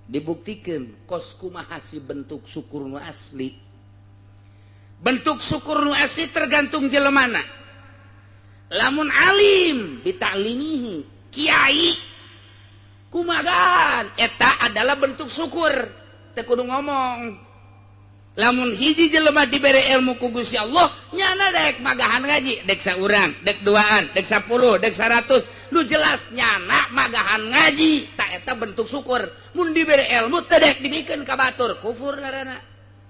Dibuktikan kos kumaha si bentuk syukur nu asli. Bentuk syukur nu asli tergantung jelemana. Lamun alim bitaklimihi, kiai kumagahan eta adalah bentuk syukur, teu kudu ngomong. Lamun hiji jelema dibere ilmu ku Gusti Allah, nyana daek magahan ngaji, dek saurang, dek duaan, dek 10, dek 100, nu jelas nyana magahan ngaji, tak eta bentuk syukur. Mun dibere ilmu teu daek dibikeun ka batur, kufur ngaranna.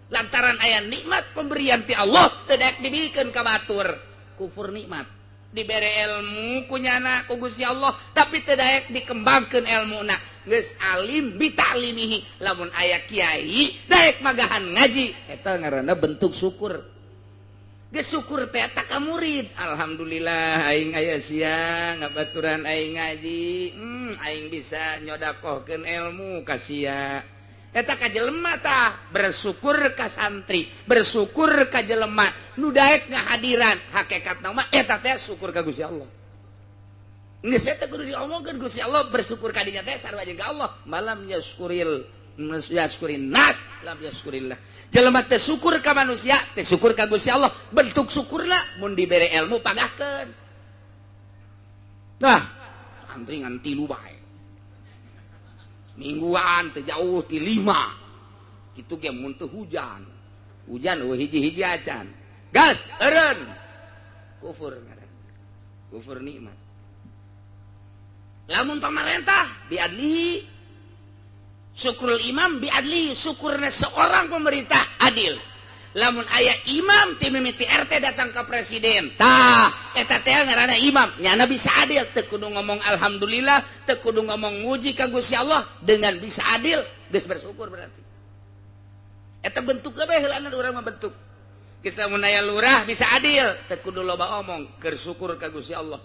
Lantaran aya nikmat pemberian ti Allah teu daek dibikeun ka batur, kufur nikmat. Dibere ilmu ku nyana ku Gusti Allah, tapi teu daek dikembangkeun ilmuna. Geus alim bitaklimihi, lamun aya kiai daek magahan ngaji, eta ngaranna bentuk syukur. Geus syukur teh eta ka murid, alhamdulillah aing aya sia ngabaturan aing ngaji, aing bisa nyodakohkeun ilmu ka sia. Eta ka jelema tah bersyukur ka santri, bersyukur ka jelema nu daek ngahadiran, hakikatna mah eta teh syukur ka Gusti Allah. Geus eta kudu diomongkeun Gusti Allah, bersyukur ka dinya teh sarua jeung ka Allah. Malam yaskuril yaskurin nas lam yaskurillah. Jelema teh syukur ka manusia, teh syukur ka Gusti Allah. Bentuk syukurna mun dibere ilmu pagahkeun. Nah, santri ngan 3 bae. Mingguan teu jauh ti 5. Kitu ge mun teu hujan. Hujan eueuh hiji-hiji acan. Gas eureun. Kufur ngaranna. Kufur nikmat. Lamun pamarentah biadlihi, syukrul imam biadlihi, syukurna seorang pemerintah adil. Lamun aya imam ti mimiti RT datang ke presiden, tah eta teh ngaranna imam, nyana bisa adil, teu kudu ngomong alhamdulillah, teu kudu ngomong muji ka Gusti Allah, dengan bisa adil geus bersyukur berarti. Eta bentukna bae heulana urang mah bentuk. Geus lamun aya lurah bisa adil, teu kudu loba omong, keur syukur ka Gusti Allah.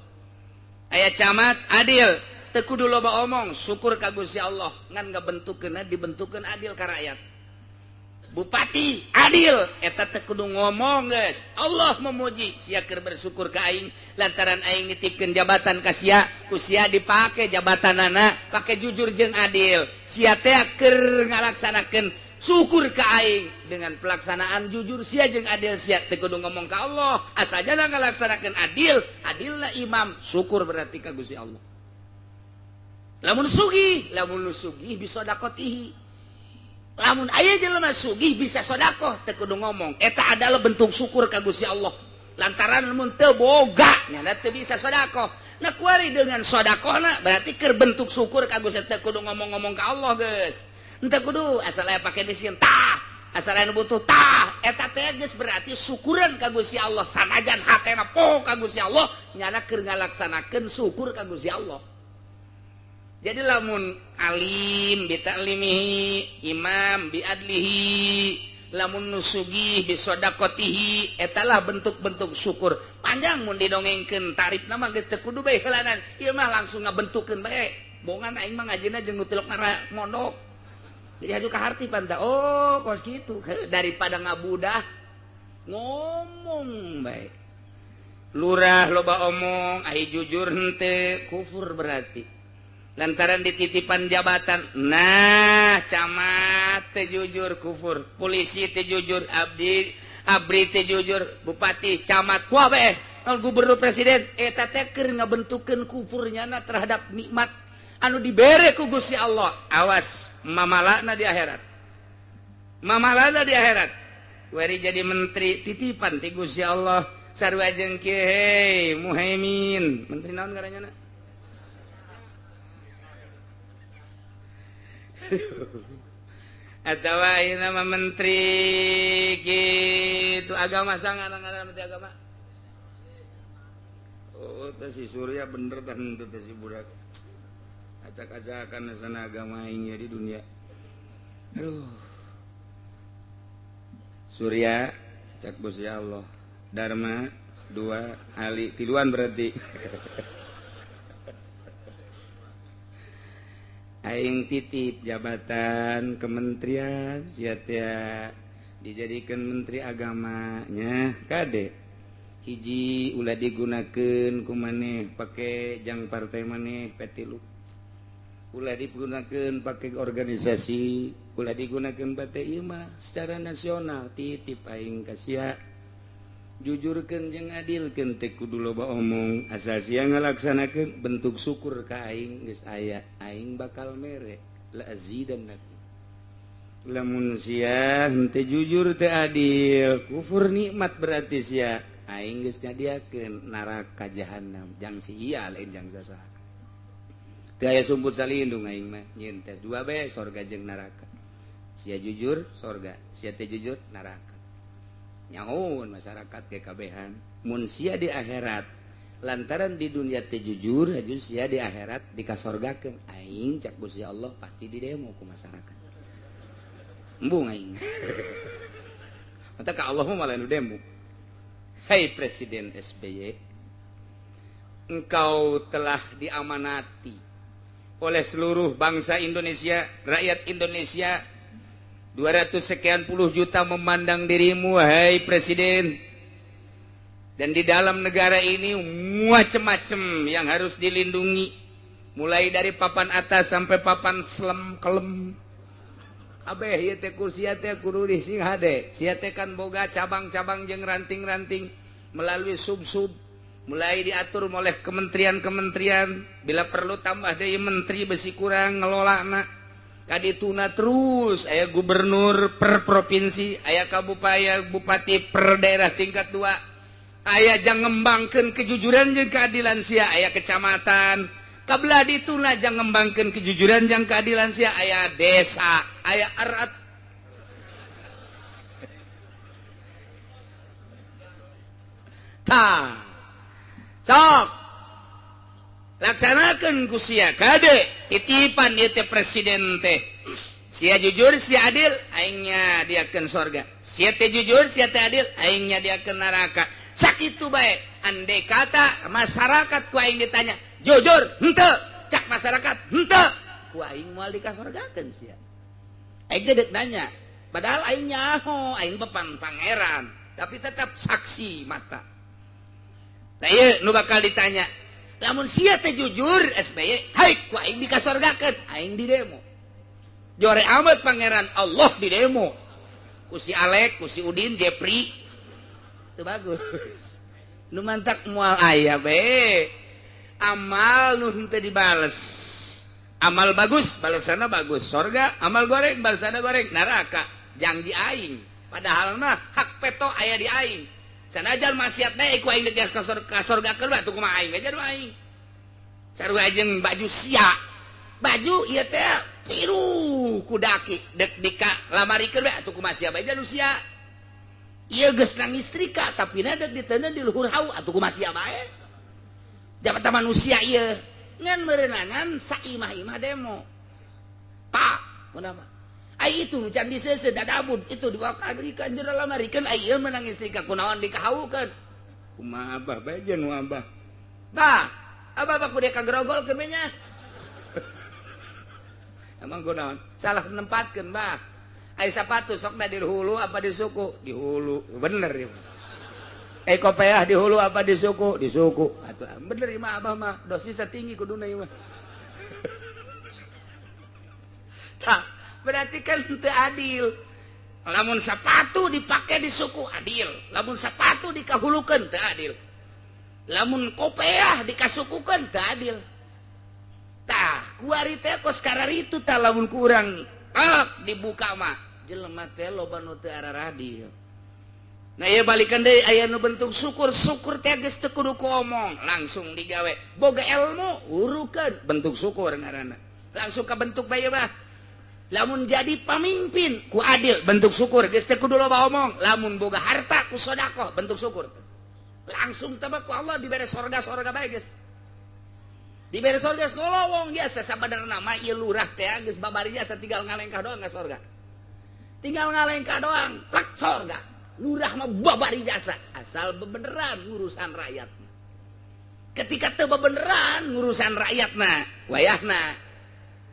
Aya camat adil, teu kudu loba omong, syukur ka Gusti Allah, ngan ngabentukkeunna dibentukkeun adil ka rakyat. Bupati adil, eta teu kudu ngomong geus. Allah memuji sia keur bersyukur ka aing lantaran aing nitipkeun jabatan ka sia, ku sia dipake jabatanana pake jujur jeung adil. Sia teh keur ngalaksanakeun syukur ka aing dengan pelaksanaan jujur sia jeung adil sia teu kudu ngomong ka Allah, asajana ngalaksanakeun adil, adilna imam, syukur berarti ka Gusti Allah. Lamun sugih, lamun nu sugih bisa dakotihi. Lamun aya jelema sugih bisa sedekah teu kudu ngomong, eta adalah bentuk syukur ka Gusti Allah. Lantaran mun teu boga nyana teu bisa sedekah. Nah kuari dengan sedekahna berarti keur bentuk syukur ka Gusti, teu kudu ngomong-ngomong ka Allah geus. Henteu kudu asal aya pake miskin tah, asal aya nu butuh tah, eta teh geus berarti syukuran ka Gusti Allah. Sanajan hatena poho ka Gusti Allah, nyana keur ngalaksanakeun syukur ka Gusti Allah. Jadi lamun alim bitaklimihi, imam biadlihi, lamun nusugih bisodaqotihi, etalah bentuk-bentuk syukur. Panjang mun didongengkeun tarifna mah geus teu kudu bae heulanan, ieu mah langsung ngabentukkeun bae. Bongan aing mah ngajina jeung nu tilok mondok. Jadi haju ka harti panta, oh kos kitu, daripada ngabudah ngomong bae. Lurah loba omong, ai jujur henteu, kufur berarti. Lantaran dititipan jabatan, nah camat teu jujur kufur, polisi teu jujur, abdi abri teu jujur, bupati camat kuah bae, gubernur presiden eta teh keur ngabentukkeun kufurnya na terhadap nikmat anu dibere ku Gusti Allah. Awas mamalana di akhirat, mamalana di akhirat. Wari jadi menteri titipan ti Gusti Allah sarua jeung kieu, hei Muhaimin, menteri naon ngaranna? Atau ayeuna mah menteri gitu agama, sangat ngaran menteri agama. Oh, teh si Surya bener teh henteu teh si budak. Acak-acakan sana agama aing di dunia. Aduh. Surya cak Gusti Allah. Dharma 2 Ali tiluan berarti. Aing titip jabatan kementerian sia teh dijadikan menteri agamanya kade hiji ulah digunakeun ku maneh pake jang partai maneh P3. Ulah digunakan pakai organisasi, ulah digunakan pakai ieu mah secara nasional. Titip aing ka sia, jujurkeun jeung adilkeun, teu kudu loba omong, asal sia ngalaksanakeun bentuk syukur ka aing geus aya, aing bakal mere la azidannakum. Lamun sia henteu jujur, teu adil, kufur nikmat, berarti sia aing geus nyadiakeun neraka jahanam jang sia, lain jang sasaha. Teu aya sumput salindung aing mah, nyieun tes dua bae, sorga jeung neraka. Sia jujur sorga, sia teu jujur neraka. Nyahoun masyarakat ge kabehan mun sia di akhirat lantaran di dunia teu jujur aju sia di akhirat dikasorgakeun aing, cak Gusti Allah pasti di demo ku masyarakat. Embung aing. Mata ka Allah mah malah nu demo. Hai Presiden SBY, engkau telah diamanati oleh seluruh bangsa Indonesia, rakyat Indonesia 200 sekian puluh juta memandang dirimu, hai Presiden. Dan di dalam negara ini macem-macem yang harus dilindungi, mulai dari papan atas sampai papan selem kelem. Kabeh ieu teh ku sia teh kudu sing hade. Sia teh kan boga cabang-cabang jeung ranting-ranting melalui sub-sub, mulai diatur oleh kementerian-kementerian, bila perlu tambah deui menteri besi kurang ngelolana. Kadituna terus aya gubernur per provinsi, aya kabupaten, bupati per daerah tingkat 2, aya jang ngembangkeun kejujuran jeung keadilan sia, aya kecamatan. Kabelah dituna jang ngembangkeun kejujuran jeung keadilan sia, aya desa, aya erat. Tah, sok laksanakeun ku sia kade titipan ieu teh presiden teh. Sia jujur, sia adil, aing nyadiakeun sorga. Sia teh jujur, sia teh adil, aing nyadiakeun neraka. Sakitu bae. Andai kata masyarakat ku aing ditanya, jujur henteu, cak masyarakat henteu, ku aing moal dikasorgakeun sia. Aing teh deuk nanya, padahal aing nyaho, aing bepang pangeran, tapi tetap saksi mata. Tah ieu nu bakal ditanya, lamun sia teh jujur SBY, hai ku aing dikasorgakeun, aing di demo. Jore amat pangeran Allah di demo. Ku si Alek, ku si Udin, Jepri. Itu bagus. Nu mantak moal aya bae. Amal nu henteu dibales. Amal bagus, balasanna bagus, sorga. Amal goreng, balasanna goreng, neraka. Janji aing. Padahal mah hak peto aya di aing. Sanajan maksiat bae ku aing deuk ka sorgakeun mah tuh kumaha aing aja nu aing. Sarua jeung baju sia. Baju ieu teh tiru ku daki dek dika lamarikeun bae atuh kumaha sia bae nu sia. Ieu geus nang istrika tapi na dek diteundeun di luhur hau atuh kumaha sia bae. Jabatan manusia ieu ngan meureunangan saimah-imah demo. Pak, kunaon? Ai itu can diseuseuh dadabud itu dibawa ka agrikan jero lamarikeun ai ieu meunang istrika kunaon dikahaukeun. Kumaha abah bae jeung nu abah. Tah, abah mah kudu kagrogolkeun we nya. Emang kunaon? Salah nempatkeun bah. Ai sapatu sokna di hulu apa di suku? Di hulu. Bener ieu. Eh kopeah di hulu apa di suku? Di suku. Atuh bener ieu mah abah mah dosisna tinggi kuduna ieu mah. Tah, berarti kan teu adil. Lamun sapatu dipake di suku adil, lamun sapatu dikahulukeun teu adil. Lamun kopeah dikasukukeun teu adil. Tah, kuari teh kos kararitu tah lamun ku urang dibuka mah jelema teh loba nu teu araradil. Nah ieu balikan deui aya nu bentuk syukur, syukur teh geus teu kudu ku omong, langsung digawe. Boga ilmu urukeun bentuk syukur ngaranna. Langsung ka bentuk bae mah. Lamun jadi pamimpin ku adil bentuk syukur, geus teu kudu loba omong. Lamun boga harta ku sedekah bentuk syukur. Langsung teh ku Allah dibere sorga-sorga bae geus. Dibere sorga geus ngolowong biasa sabenerna mah ieu lurah teh geus babari jasa tinggal ngalengkah doang ka sorga. Tinggal ngalengkah doang, plak sorga. Lurah mah babari jasa asal bebeneran ngurusan rakyat. Ketika teu bebeneran ngurusan rakyatna, wayahna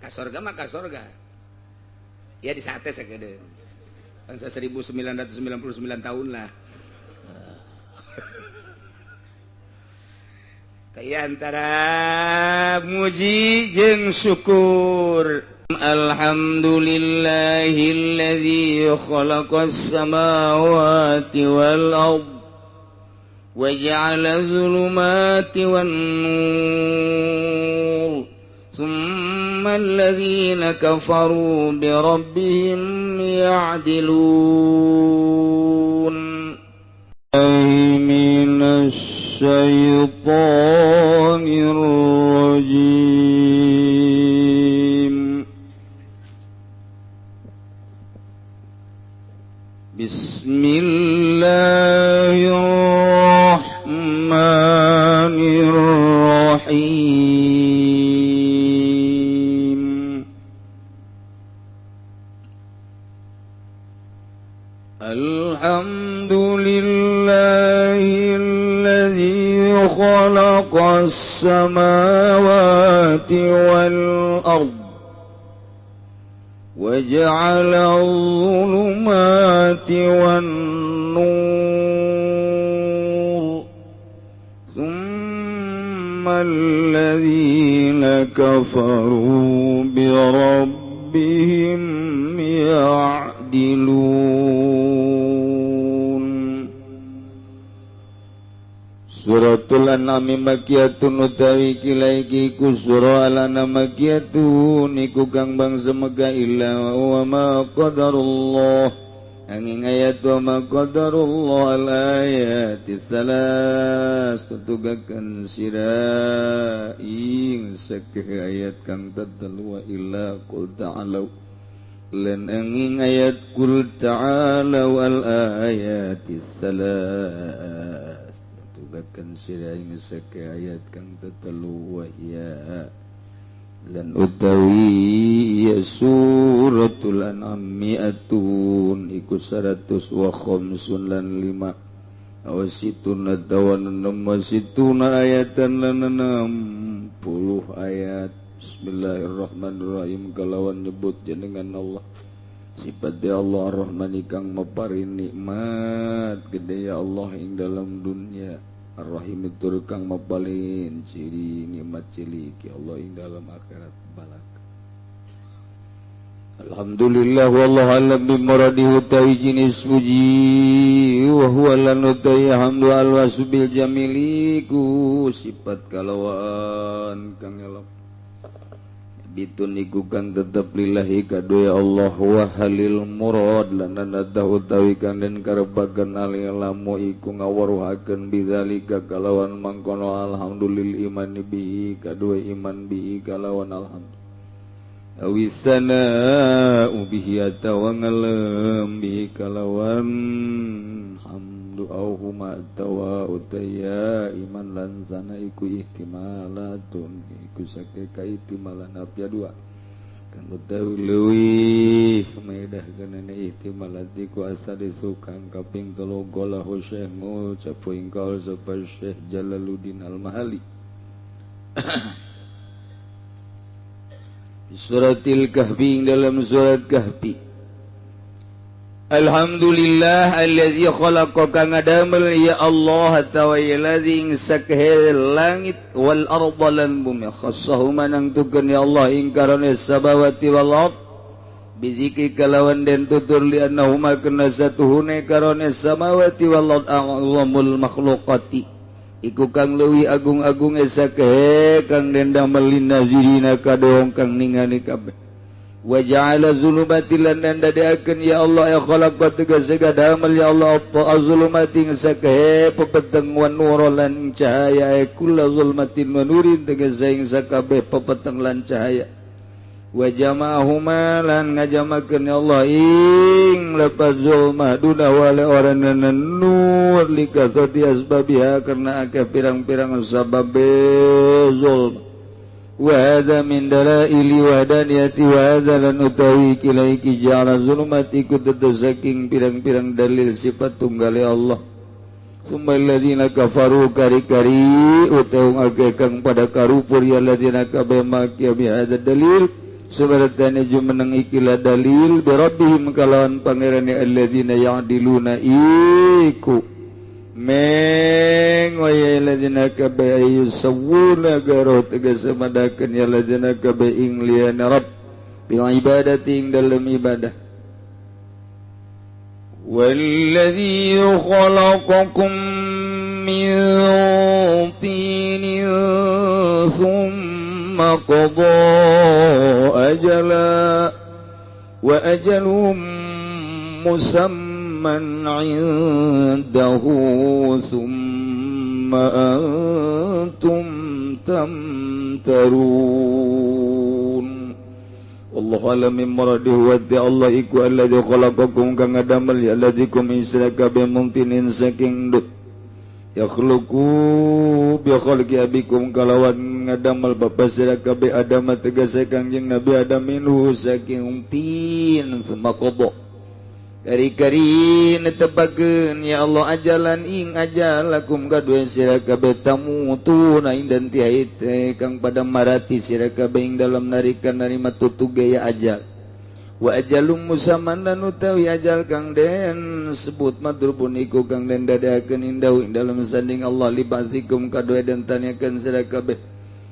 ka sorga mah ka sorga. Ya di sate sakedeung. Bangsa 1999 tahun lah. Kaya antara muji jeung syukur. Alhamdulillahilladzi khalaqas samawati wal ard wa ja'ala zulumati wan nur thumma alladzina kafaru bi rabbihim ya'dilun. Minasy syaithanir rajim. Bismillahirrahmanirrahim. Alhamdulillahilladzi khalaqas samawati wal ard وجعل الظلمات والنور ثم الذين كفروا بربهم يعدلون. Suratul An'am makiyatun utawi kilaiki ku surah Al-An'am makiyatun iku kang bangsa Mekah illa wa ma qadarullah angin ayat wa ma qadarullah al ayati salas tutugakeun sira ing sakeh ayat kang tetelu wa illa qul ta'alu lan angin ayat qul ta'alu al ayati salas tugakeun sira ing sakeh ayat kang tetelu wa iya lan utawi ya suratul an'am mi'atun iku 100 wa khamsun lan 5 aw situna tawan situna ayatan lan 60 ayat. Bismillahirrahmanirrahim kalawan nyebut jenengan Allah sifat ya Allah Ar-Rahman kang maparin nikmat gede ya Allah ing dalam dunia, Ar-Rahim tur kang mapalin ciri nikmat cilik ya Allah ing dalam akhirat balak. Alhamdulillah wallahu alam bi muradihi utawi jinis puji wa huwa lan utawi hamdu al-wasbil jamili ku sifat kalawan kang elok bitun iku kang tetep lillahi kadue Allah wa halil murad lan nada utawi kang den karepaken alilamu iku ngaweruhakeun bidzalika kalawan mangkono alhamdulillah iman bihi kadue iman bihi kalawan alhamdulillah awisana bihi atawa ngalem bihi kalawan hamdu au huma atawa utaya iman lan sana iku ihtimalatun iku sake kaihtimalan apya dua kang utawi leuwih maedah kana ihtimalat iku asadisu kang kaping telu golahu Syekh ngucap ingkal sapa Syekh Jalaluddin Al-Mahali. Suratil Kahfi dalam surat Kahfi. Alhamdulillah allazi khalaqa kang ngadamel ya Allah tawa allazi ing sakhe langit wal arda lan bumi khassahu manangtukeun ya Allah ing karone sabawati wal ard bizikri kalawan den tutur li annahuma kana satuhune karone samawati wal ard a'zamul makhluqati iku kang leuwih agung-agung sakhe kang den damel linazirina kadohong kang ningali kabeh. Wa ja'ala zulumati lan dadeakeun ya Allah ya khalaqa tegese damel ya Allah apa zulumati sakhe pepeteng wan nur lan cahaya kullu zulmatin wa nurin tegese ing sakabeh pepeteng lan cahaya. Wa jama'ahuma lan ngajamakeun ya Allah ing lepas zulmah duna wale oranana nur likasati asbabiha karena akeh pirang-pirang sababe zulm. Wa hadza min dalaili wahdaniyati wa hadza lan utawi kilaiki ja'ala zulumati kudu saking pirang-pirang dalil sifat tunggale Allah. Summa alladziina kafaru kari-kari utawa akeh kang pada karupur ya alladziina kabeh makia bi hadza dalil sebaratane jumeneng ikilah dalil bi rabbihim kalawan pangerane alladzina ya'diluna iku Meng wa ladina kabeh yusawuna garo tegese madakeun ya ladina kabeh ing liyane rabb bil ibadati ing dalem ibadah. Walladzi khalaqakum min tinin thumma qada ajala wa ajalum musamman 'indahu thumma antum tamtarun. Allah alam min maradihi wa Allah iku alladzi khalaqakum kang ngadamel ya alladzikum israka bi mumtinin saking dut yakhluqu bi khalqi abikum kalawan ngadamel bapa sira kabeh Adam tegese Kangjeng Nabi Adam minhu saking tin summa qada kari-kari netepakeun ya Allah ajalan ing ajalakum kadue sira kabeh tamutuna ing dan tihaite kang pada marati sira kabeh ing dalam narikan narima tutuge ya ajal wa ajalum musamman lan utawi ajal kang den sebut madrubun iku kang den dadakeun indahu ing dalam sanding Allah li ba'dzikum kadue den tanyakeun sira kabeh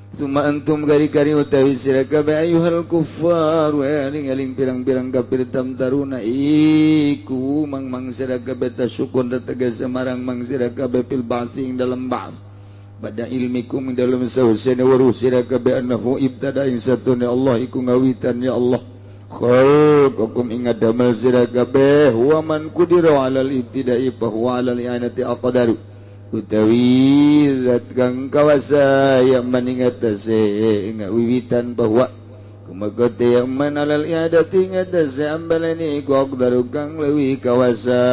summa antum kari-kari utawi sira kabeh ayyuhal kuffar wa eling-eling pirang-pirang kafir tamtaruna iku mang-mang sira kabeh tasyukun tegas marang mang sira kabeh fil ba'si ing dalam ba'ts bada ilmikum ing dalam sahusena waruh sira kabeh annahu ibtada ing satune Allah iku ngawitan ya Allah khalaqakum ing ngadamel sira kabeh wa man qudira alal ibtida'i fa huwa alal i'anati aqdaru utawi zat kang kawasa yang maningatase ing wiwitan bahwa kumagote yang man alal i'adati ngatase ambalani iku aqdaru kang leuwih kawasa.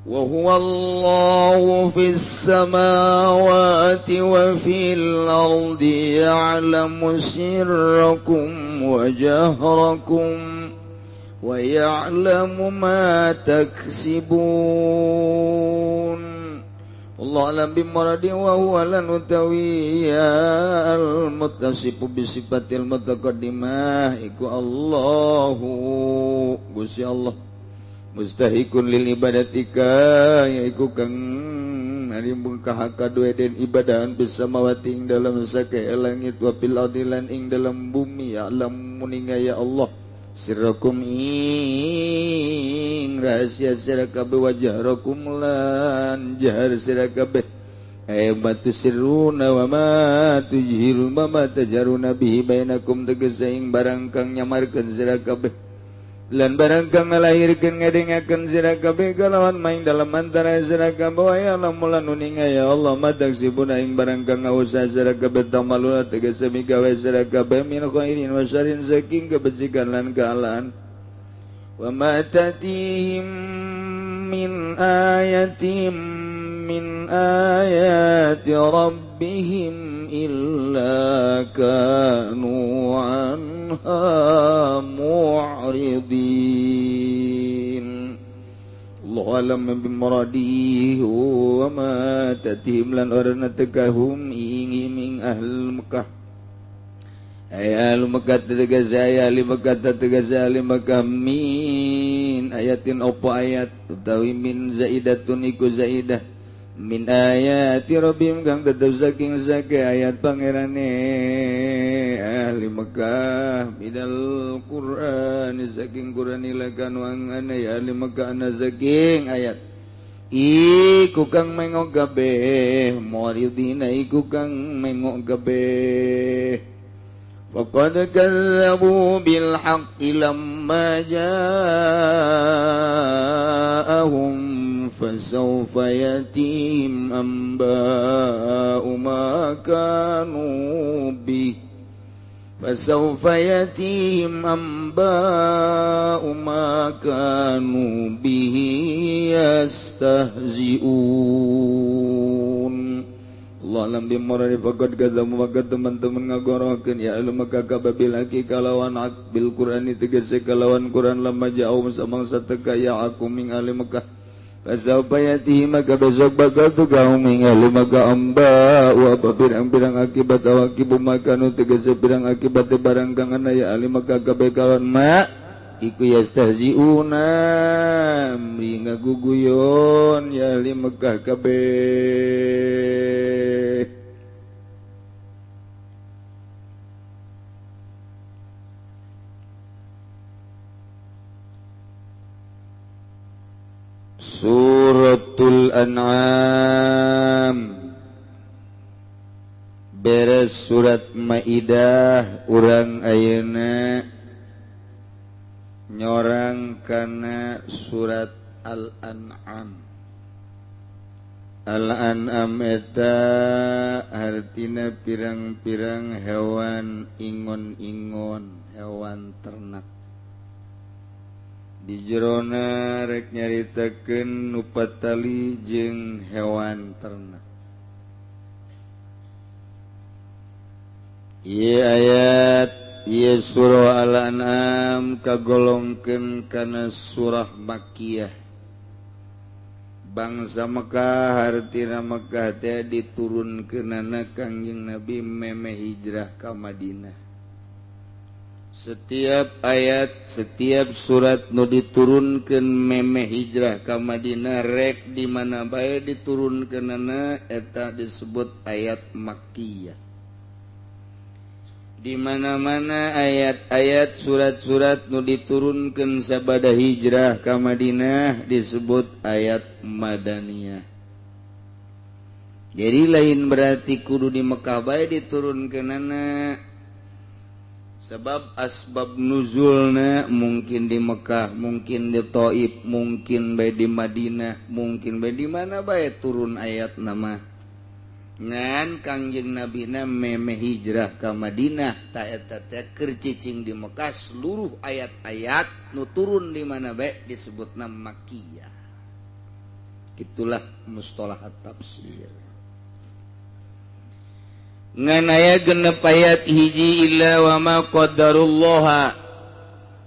Wa huwa Allahu fis samawati wa fil ardi ya'lamu sirrakum wa jahrakum wa ya'lamu ma taksibun. Allah alam bimuradi wa huwa lan utawiya al-muttasifu bi sifatil mutaqaddimah iku Allahu Gusti Allah mustahikun lil ibadatika yaiku kang narimbung kahakadue den ibadahan bisamawati ing dalam sake langit wa fil ardi lan ing dalam bumi ya alam muninga ya Allah sirrakum ing rahasia sira kabeh wajahrakum lan jahar sira kabeh ay ma tusirruna wa ma tujhiruna wa ma tajaruna bihi bainakum tegese ing barang kang nyamarkeun sira kabeh lan barang kang ngalahirkeun ngadengakeun sira kabeh kalawan maing dalam antara sira kabeh ya lamun uninga ya Allah madaksibuna ing barang kang ngausa sira kabeh tamaluna tegese migawe sira kabeh min khairin wa syarrin saking kebecikan lan kealaan wa ma tatihim min ayatin min ayati rabbihim illa kanu anha mu'ridin. Allah alam bimuradihi wa ma tatihim lan orna tekahum ing ahl Mekah ay ahli Mekah tegese ay ahli Mekah tegese ahli Mekah min ayatin opo ayat utawi min zaidatun iku zaidah min ayati rabbihim kang tetep saking sake ayat pangerane ahli Mekah minal Qur'an saking Qur'an ilakan wangane ya ahli Mekah ana saking ayat iku kang mengok kabeh muridina iku kang mengok kabeh. Faqad kazzabu bil haqqi lamma ja'ahum fasawfa yatihim anba'u ma kanu bih fasawfa yatihim anba'u ma kanu bihi yastahzi'un. Allah alam bimuradi faqad kadzabu maka teman-teman ngagorohkeun ya ahli Mekah kababil haqi kalawan bil Qur'ani tegese kalawan Qur'an lamma ja'u samangsa teka ya aku ming ahli Mekah fasawfa yatihi maka besok bakal tukaum ing ahli Mekah amba wa pirang-pirang akibat awakibu makanu tegese pirang akibat barang kang ana ya ahli Mekah kabeh kalawan ma iku yastahziuna mri ngaguguyon ya ahli Mekah kabeh. Suratul An'am beres surat Maidah urang ayeuna nyorang kana surat Al-An'am. Al-An'am eta hartina pirang-pirang hewan ingon-ingon, hewan ternak. Di jerona rek nyaritakeun nu patali jeung hewan ternak. Ieu ayat ieu surah Al-An'am kagolongkeun kana surah Makkiyah. Bangsa Mekah hartina Mekah teh diturunkeunana Kangjeng Nabi memeh hijrah ka Madinah. Setiap ayat, setiap surat nu diturunkeun memeh hijrah ka Madinah rek di mana bae diturunkeunana eta disebut ayat Makkiyah. Di mana-mana ayat-ayat surat-surat nu diturunkeun sabada hijrah ka Madinah disebut ayat Madaniyah. Jadi lain berarti kudu di Mekah bae diturunkeunana. Sebab asbab nuzulna mungkin di Mekah, mungkin di Taif, mungkin bae di Madinah, mungkin bae di mana bae turun ayat nama. Ngan Kangjeng Nabina memeh hijrah ka Madinah ta eta teh keur cicing di Mekah seluruh ayat-ayat nu turun di mana bae disebutna Makkiyah. Itulah mustalah tafsir. Ngan aya genep ayat hiji illa wa ma qaddarullaha.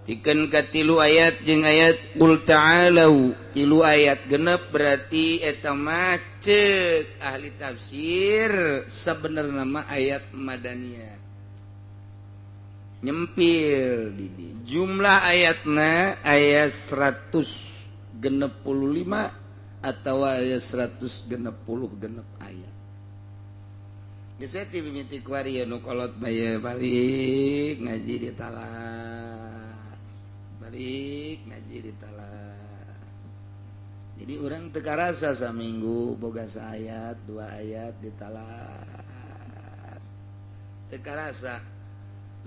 Pikeun ka tilu ayat jeung ayat qul ta'alu, tilu ayat genep berarti eta mah ceuk ahli tafsir sabenerna mah ayat madaniyah. Nyempil di jumlah ayatna aya 165 atawa aya 166 ayat. Geus we ti mimiti kuari nu kolot bae balik ngaji di talar. Balik ngaji di talar. Jadi urang teu karasa saminggu boga saayat, dua ayat di talar. Teu karasa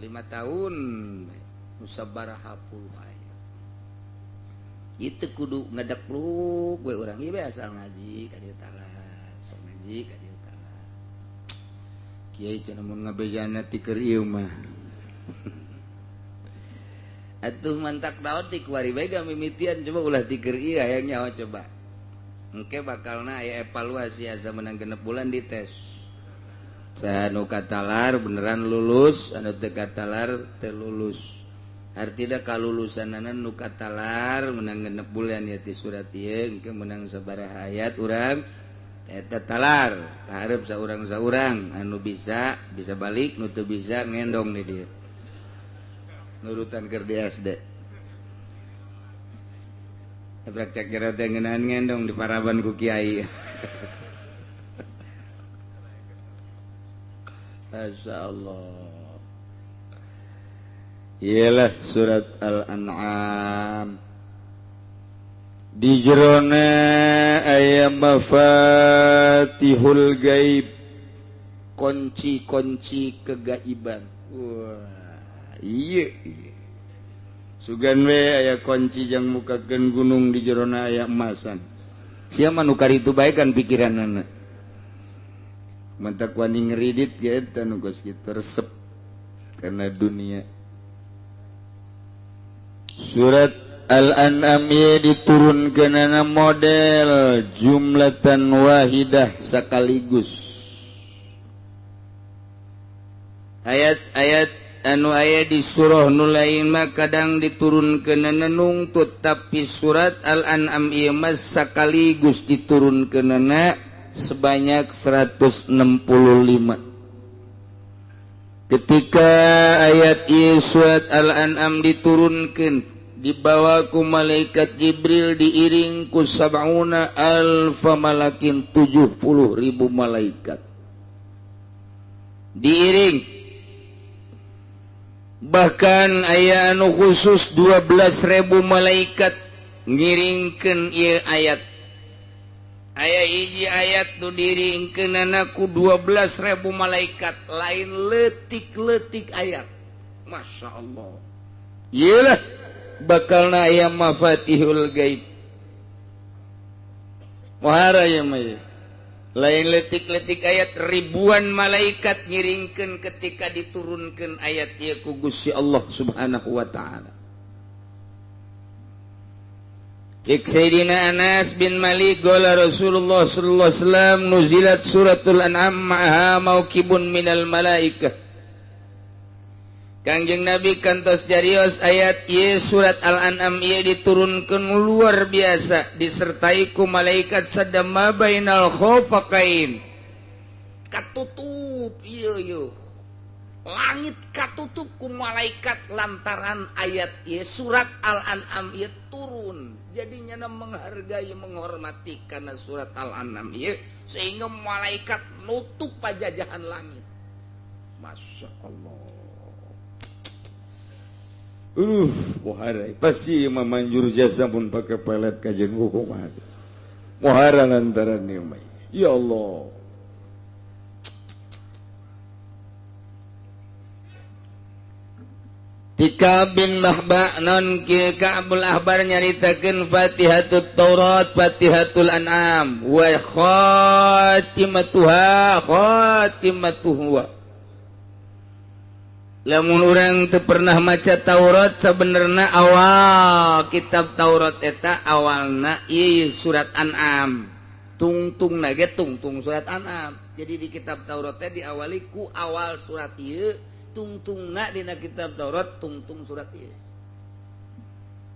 5 tahun musabaraha puluh ayat. Itu kudu ngedekluk we urang ieu asal ngaji ka dieu talar, sok ngaji ka dieu talar. Kiai cenah mun ngabejana ti keur ieu mah. Atuh mantak daun ti kuari bae mimitian coba ulah ti keur ieu hayang nyaho coba. Engke bakalna aya evaluasi asa menang 6 bulan dites. Anu katalar beneran lulus, anu teu katalar teu lulus. Artina kalulusanana nu katalar menang 6 bulan ya ti surat ieu engke menang sabaraha ayat urang eta talar kaharep saurang-saurang anu bisa bisa balik nu teu bisa ngendong di dieu. Nurutan keur di SD. Tabrak cek jero teh ngeunahan ngendong di paraban ku kiai. Masya Allah. Iyalah surat Al-An'am. Di jerona aya mafatihul gaib, kunci-kunci kegaiban. Wah, iya, iya. Sugan we aya kunci jang mukakeun gunung di jerona aya emasan. Sia mah nu karitu bae kan pikiranana. Mantak wani ngeridit ge eta nu geus kitu resep karena dunia. Surat Al-An'am ieu diturunkeunana model jumlatan wahidah sekaligus. Ayat-ayat anu aya di surah nu lain mah kadang diturunkeunana nungtut, tapi surat Al-An'am ieu mah sekaligus diturunkeunana sebanyak 165. Ketika ayat ieu surat Al-An'am diturunkan dibawa ku malaikat Jibril diiring ku sab'una alfa malakin 70.000 malaikat diiring. Bahkan aya anu khusus 12.000 malaikat ngiringkeun ieu ayat. Aya hiji ayat nu diiringkeunana ku 12.000 malaikat, lain leutik-leutik ayat. Masya Allah. Iyalah bakalna aya mafatihul gaib. Muhara ya mah. Lain letik-letik ayat, ribuan malaikat ngiringkeun ketika diturunkeun ayat ieu ku Gusti Allah Subhanahu wa taala. Cek Sayyidina Anas bin Malik qala Rasulullah sallallahu alaihi wasallam nuzilat suratul an'am ma'aha mauqibun minal malaikah. Kangjeng Nabi kantos jarios ayat ieu surat Al-An'am ieu diturunkeun luar biasa disertai ku malaikat sadama bainal khofaqain. Katutup ieu ieu. Langit katutup ku malaikat lantaran ayat ieu surat Al-An'am ieu turun. Jadi nyana menghargai menghormati karena surat Al-An'am ieu sehingga malaikat nutup pajajahan langit. Masya Allah. Muhara pasti memanjur jasa pun pakai pelet kajian hukuman. Muhara lantaran ni, ya Allah. Tika bin Mahba non ki Ka'bul Ahbar nyaritakeun Fatihatut Taurat, Fatihatul An'am wa khatimatuha khatimatuhu. Lamun urang teu pernah maca Taurat sabenerna awal kitab Taurat eta awalna ieu surat An'am. Tungtungna ge tungtung surat An'am. Jadi di kitab Taurat teh diawali ku awal surat ieu, tungtungna dina kitab Taurat tungtung surat ieu.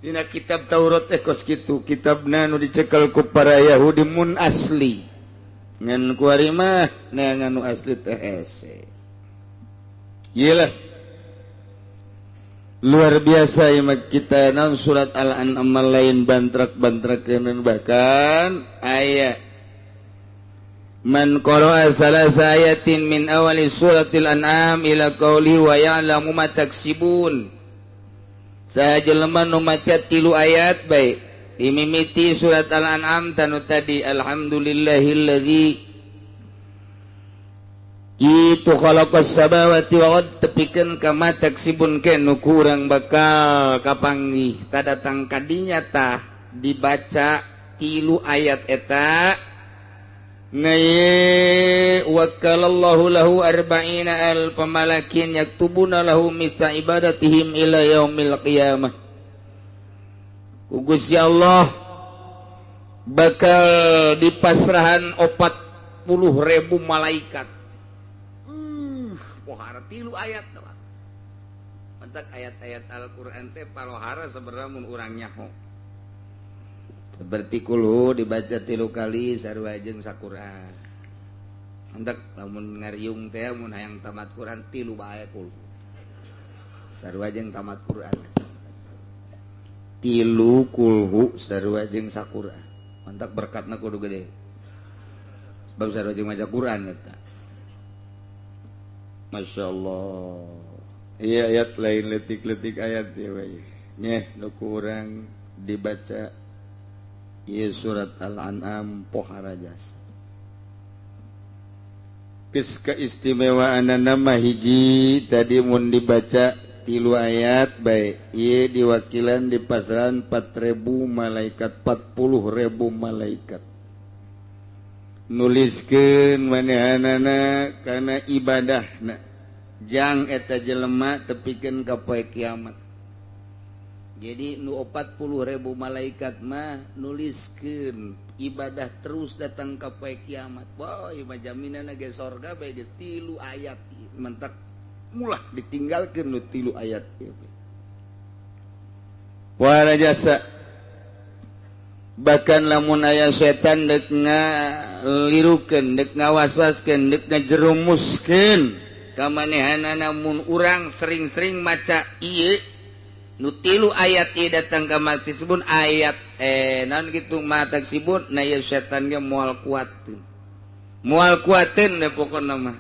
Dina kitab Taurat teh kos kitu, kitabna nu dicekel ku para Yahudi mun asli. Ngan kuari mah neangan nu asli teh hese. Iyalah luar biasa ya kita nam surat Al-An'am lain bantrak-bantrakeun bahkan aya man qara'a salasa ayatin min awali suratil an'am ila qauli wa ya'lamu ma taksibun. Saha jelema nu maca 3 ayat bae dimimiti surat Al-An'am tanu tadi alhamdulillahillazi itu khalaqas samawati wal ard tepikeun ka ma taksibun ke nu kurang bakal kapanggih tadatang kadinya tah dibaca 3 ayat eta ngaye wakalallahu lahu arba'ina alfa malakin yaktubuna lahu mitsa ibadatihim ila yaumil qiyamah. Ku Gusti Allah bakal dipasrahan 40.000 malaikat. Pohara 3 ayat doang. Mentak ayat-ayat Al-Qur'an teh palohara sebenarnya mun urang nyaho. Seperti kulhu dibaca 3 kali sarua jeung saquran. Mentak lamun ngariung teh mun hayang tamat Quran 3 bae kulhu. Sarua jeung tamat Quran. 3 kulhu sarua jeung saquran. Mentak berkatna kudu gede. Sebab sarua jeung maca Quran eta. Masya Allah. Iya ayat lain letik-letik ayat ya bae. Nyeh nu kurang dibaca ieu surat Al-An'am pohara jasa. Geus keistimewaanna mah hiji tadi mun dibaca 3 ayat bae ieu diwakilan di pasaran 4.000 malaikat 40.000 malaikat. Nuliskeun manehanana kana ibadahna jang eta jelema tepikeun ka poe kiamat. Jadi nu 40.000 malaikat mah nuliskeun ibadah terus datang ka poe kiamat. Wah, ieu mah jaminanna ge sorga bae geus 3 ayat. Mentak mulah ditinggalkeun nu 3 ayat ieu. Wah jasa. Bahkan lamun aya setan dek ngalirukeun, dek ngawaswaskeun, dek ngajerumuskeun ka manehanana mun urang sering-sering maca ieu Nu tilu ayat ieu datang ka maktasibun ayat naon kitu mataksibun na ieu setan ge moal kuateun. Moal kuateun we pokona mah.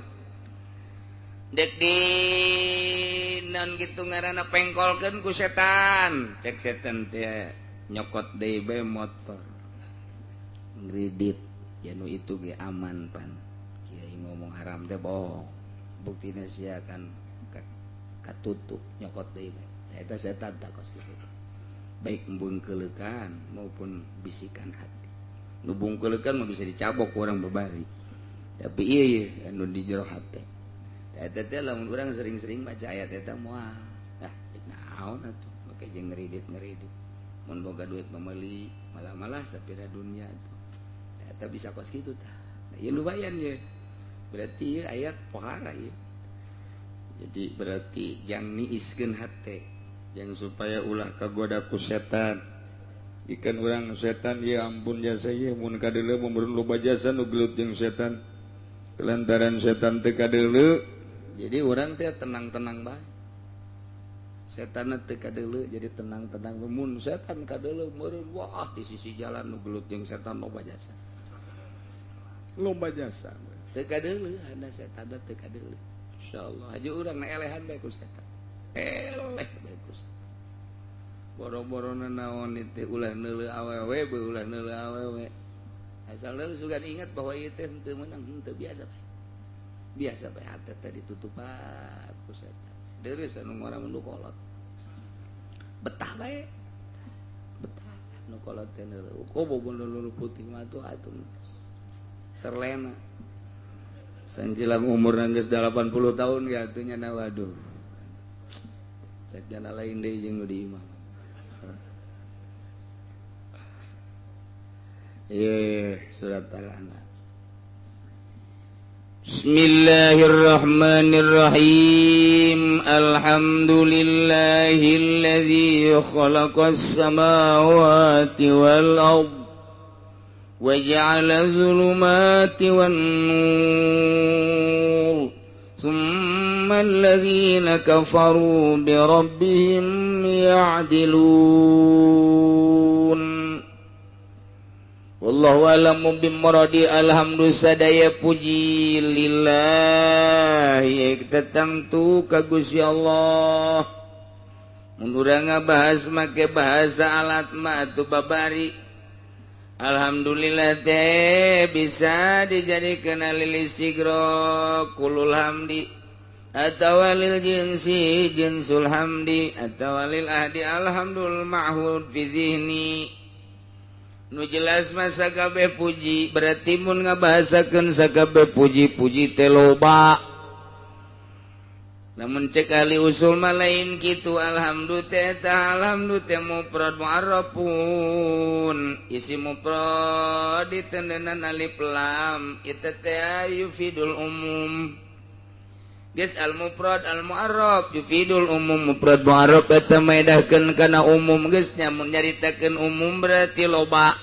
Dek di naon kitu ngaranna pengkolkeun ku setan. Cek setan teh nyokot deui bae motor. Ngridit ya nu itu ge aman pan. Kiai ngomong haram teh bohong. Buktina sia kan katutup nyokot deui bae. Eta setan tak kos kitu. Baik bungkeulekan maupun bisikan hati. Nu bungkeulekan mah bisa dicabok ku urang babari. Tapi ieu anu di jero hate. Eta teh lamun urang sering-sering maca ayat eta moal. Ah, naon atuh make jeung ngeridit-ngeridit. Mun boga duit mah meuli, malah-malah sapira dunia atuh. Eta bisa kos kitu tah. Nah, ieu lumayan ye. Berarti ieu ayat pohara ieu. Jadi berarti jang niiskeun hate. Yang supaya ulah kagoda ku setan. Ikan urang setan ya ampun jasa ieu mun kadeuleu mun loba jasa nu gelut jeung setan. Kelantaran setan teu kadeuleu, jadi urang teh tenang-tenang bae. Setan teu kadeuleu jadi tenang-tenang. Mun setan kadeuleu meureun wah di sisi jalan nu gelut jeung setan loba jasa. Loba jasa. Teu kadeuleu anda setan teu kadeuleu. Insyaallah haji urang na elehan bae ku setan. Eleh bae ku setan. Boro-boro naon itu ulah neuleuh awewe beuh ulah neuleuh awewe. Asal leuleuh sugan ingat bahwa ieu teh henteu meunang henteu biasa bae. Biasa bae hate teh ditutupan ku setan. Deureuh anu ngora mun kolot. Betah bae. Betah nu kolot teh neuleuh. Kobo nu putih mah atuh atuh terlena. Sangkilang umur geus 80 tahun ge atuh nya waduh. Cek jana lain deui jeung nu di imah. Surat Al-An'am. Bismillahirrahmanirrahim. Alhamdulillahilladzi khalaqas samawati wal ard wa ja'ala dzulumati wan nur. Tsumma alladzina kafaru bi rabbihim ya'dilun. Wallahu a'lamu bimuradi. Alhamdulillah sadaya puji lillahi tetangtu ka Gusti Allah. Mun urang ngabahas make bahasa alat mah atuh babari. Alhamdulillah teh bisa dijadikeun lil sigro kulul hamdi atawa lil jinsi jinsul hamdi atawa lil ahdi alhamdul ma'hud fi zihni. Nu jelas masa kabeh puji berarti mun ngabahasakeun sakabeh puji-puji teh loba. Lamun cek ahli usul mah lain kitu. Alhamdulillah teh ta alhamdulillah teh mufrad mu'arrafun isi mufrad ditendenan alif lam itu teh yufidul umum. Geus al mufrad al mu'arraf yufidul umum. Mufrad mu'arraf eta maedahkeun kana umum geus nya mun nyaritakeun umum berarti loba.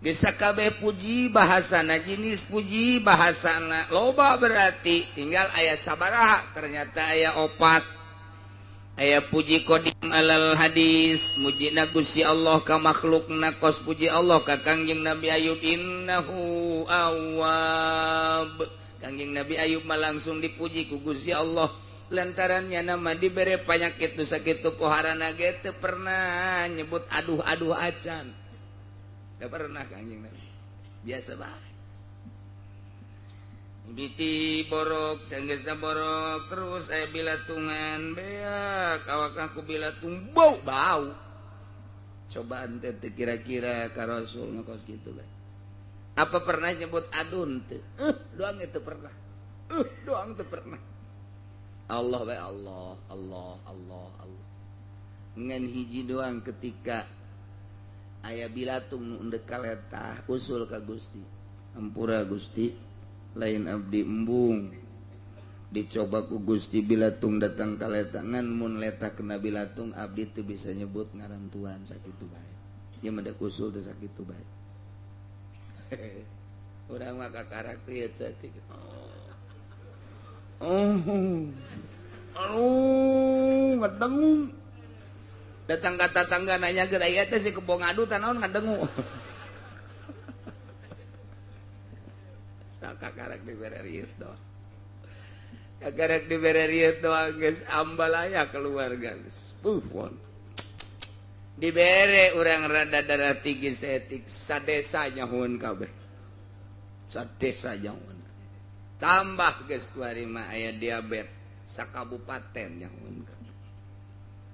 Geus sakabeh puji bahasana jenis puji bahasana loba berarti tinggal aya sabaraha ternyata aya opat. Aya puji qadim alal hadis mujina Gusti Allah ka makhlukna kos puji Allah ka Kangjeng Nabi Ayub innahu awwab. Kangjeng Nabi Ayub mah langsung dipuji ku Gusti Allah lantarannya nama dibere panyakit nu sakitu poharana ge teu pernah nyebut aduh-aduh acan. Teu pernah Kangjeng Nabi. Biasa bae. Biti borok, sanggeusna borok terus aya bilatungan beak awak aku bilatung bau bau. Cobaan teh kira-kira ka Rasul nu kos kitu bae. Apa pernah nyebut adun teu? Doang itu pernah. Doang teu pernah. Allah bae Allah, Allah, Allah, Allah. Ngan hiji doang ketika aya bilatung nu endek kaletah usul ka Gusti. Ampura Gusti, lain abdi embung. Dicoba ku Gusti bilatung datang kaletah ngan mun letah kena bilatung abdi teu bisa nyebut ngaran Tuhan sakitu bae. Ieu mah da usul teh sakitu bae. Urang mah kakarak lieu saeutik. Oh. Aduh, ngedengung. Datang ka tatangga nanya ke aya teh si kebo ngadu tah naon ngadengu. Tak kakarek dibere rieu doang. Kakarek dibere rieu doang geus ambalaya keluarga geus. Buffon. Dibere urang rada darah tinggi seetik sadesa nyahueun kabeh. Sadesa nyahueun. Tambah geus kuari mah aya diabetes sakabupaten nyahueun kabeh.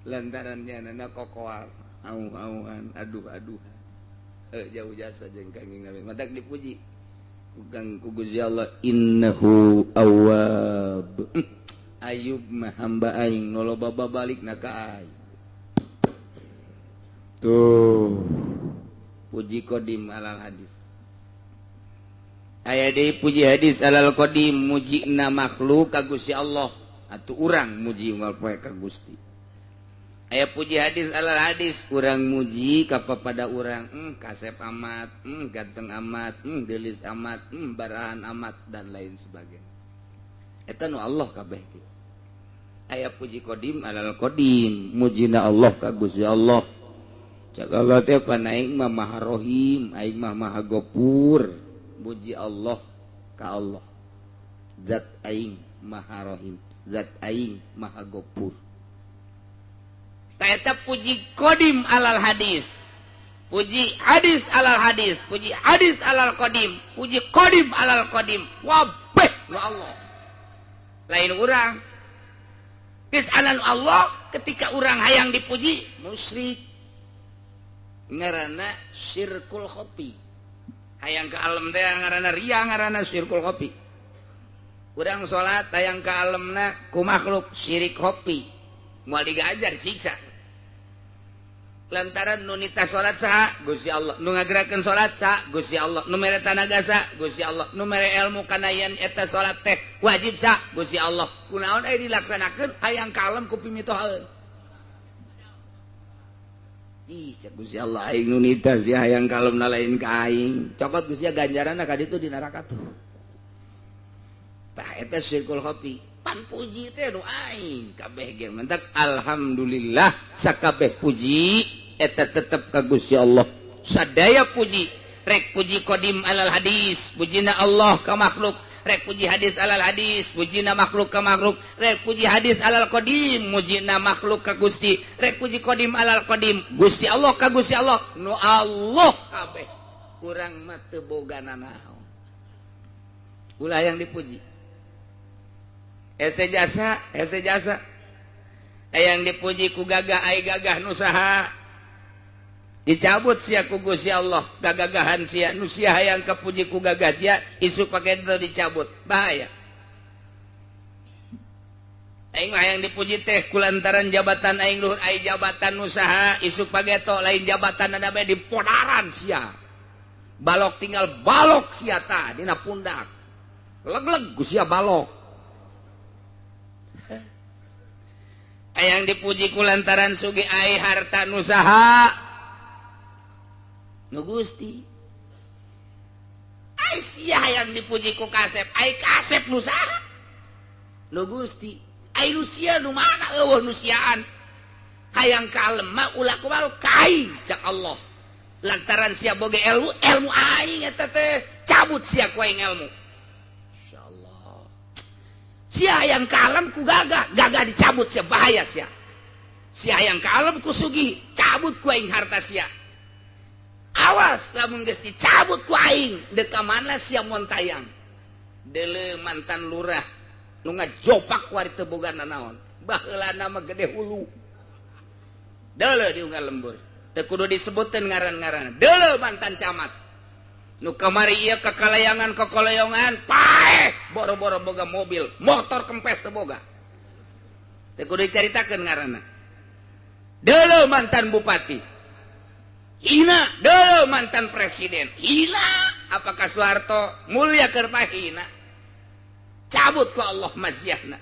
Lantaran nyanana kokoal au-auan aduh-aduh. Jauh jasa jeung Kangjeng Nabi. Matak dipuji ku Kang ku Gusti Allah innahu awwab. Ayub mah hamba aing nu loba babalikna ka aing. Tuh puji qadim alal hadis. Aya deui puji hadis alal qadim mujina makhluk ka Gusti Allah atuh urang muji unggal poe ka Gusti. Aya puji hadis alal hadis urang muji ka papada urang kasep amat, ganteng amat, geulis amat, barahan amat dan lain sebagainya. Eta nu Allah kabeh kitu. Aya puji qadim alal qadim mujina Allah ka Gusti Allah. Cak Allah teh pan aing mah Maha Rahim, aing mah Maha Gopur. Muji Allah ka Allah. Zat aing Maha Rahim, zat aing Maha Gopur. Eta puji qadim alal hadis, puji hadis alal hadis, puji hadis alal qadim, puji qadim alal qadim, wabeh nu Allah. Lain urang. Geus anan Allah ketika urang hayang dipuji musyrik. Ngaranna syirkul khofi. Hayang ka alam teh ngaranna riya, ngaranna syirkul khofi. Urang salat hayang ka alamna ku makhluk syirik khofi. Moal digajar siksa. Lantaran nu nita salat saha Gusti Allah, nu ngagerakeun salat saha Gusti Allah, nu mere tanaga saha Gusti Allah, nu mere ilmu kana yen eta salat teh wajib saha Gusti Allah. Kunaon aya dilaksanakeun hayang kalem ku pimitohaeun. Ih cek Gusti Allah aing nu nita sia hayang kalemna lain ka aing. Cokot Gusti ganjaranna ka ditu di neraka tuh. Tah eta syirkul khofi. Pan puji teh nu aing kabeh ge mentak alhamdulillah sakabeh puji eta tetep ka Gusti Allah. Sadaya puji, rek puji qadim alal hadis, pujina Allah ka makhluk, rek puji hadis alal hadis, pujina makhluk ka makhluk, rek puji hadis alal qadim, mujina makhluk ka Gusti, rek puji qadim alal qadim, Gusti Allah ka Gusti Allah, nu Allah kabeh. Urang mah teu boga nanaon. Ulah yang dipuji. Ese jasa, ese jasa. Yang dipuji ku gagah ai gagah nu saha. Dicabut sia ku Gusti Allah, gagagahan sia nu sia hayang kapuji ku gagah sia, isuk pake teu dicabut. Bahaya. Aing mah hayang dipuji teh kulantaran jabatan aing luhur ai jabatan nu saha, isuk pageto lain jabatan ada bae dipodaran sia. Balok tinggal balok sia tah dina pundak. Leg-leg ku sia balok. Hayang dipuji ku lantaran sugih ai harta nu saha nu Gusti. Ai sia hayang dipuji ku kasep, ai kasep nu saha nu Gusti. Ai nu sia nu mana eueuh nu siaan. Hayang kalem mah ulah kumaha ka aing cak Allah. Lantaran sia boga ilmu, ilmu aing eta teh cabut sia ku aing ilmu. Sia yang kalem ku gagah, gagah dicabut sia bahaya sia. Sia yang kalem ku sugih, cabut ku aing harta sia. Awas lamun geus dicabut ku aing, deuk ka mana sia montayang. Deuleu mantan lurah nu ngajopak ku ari teu boga nanaon. Baheulana mah gede hulu. Deuleu di unggal lembur. Teu kudu disebuteun ngaran-ngaran. Deuleu mantan camat. Nu kamari ieu kakalayangan kakalayangan paeh boro-boro boga mobil, motor kempes teu boga. Teu kudu dicaritakeun ngaranna. Deuleu mantan bupati. Hina, deuleu mantan presiden. Hina, apakah Soeharto mulia keur hina? Cabut ku Allah maziahna.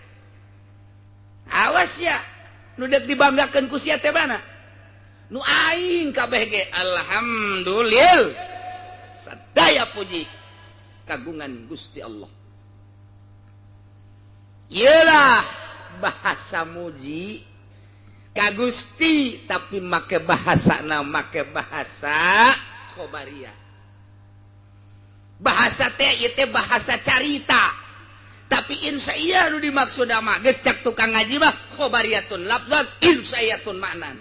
Awas ya, nu deuk dibanggakeun ku sia teh mana? Nu aing kabeh ge alhamdulillah. Sadaya puji kagungan Gusti Allah. Iyalah bahasa muji. Ka Gusti tapi make bahasana make bahasa khobariyah. Bahasa teh ieu teh bahasa carita. Tapi insyaallah nu dimaksud mah geus cak tukang ngaji mah khobariyatun lafzan insyaallatun maknan.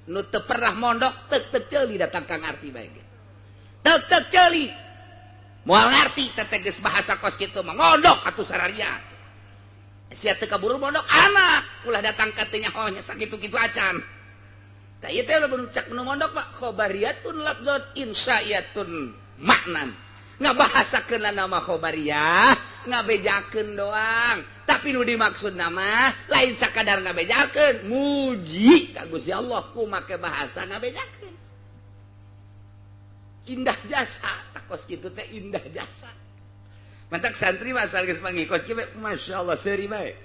Nu teu pernah mondok teu teu ceuli datang ka ngarti bae ge. Teu teu ceuli. Moal ngarti teh geus bahasa kos kitu mah mondok atuh sararia. Sia teu kaburu mondok anak ulah datang ka teu nyaho nya sakitu-kitu acan. Tah ieu teh lamun cak nu mondok mah khobariyatun lafzan insyaallatun maknan. Ngabahasakeun nama khobariyah ngabejakeun doang, tapi nu dimaksud nama lain sakadar ngabejakeun, muji ka Gusti Allah ku make bahasa ngabejakeun. Indah jasa, takos kitu teh indah jasa. Mantak santri mah asal geus panggih kos kieu masyaallah seuri bae.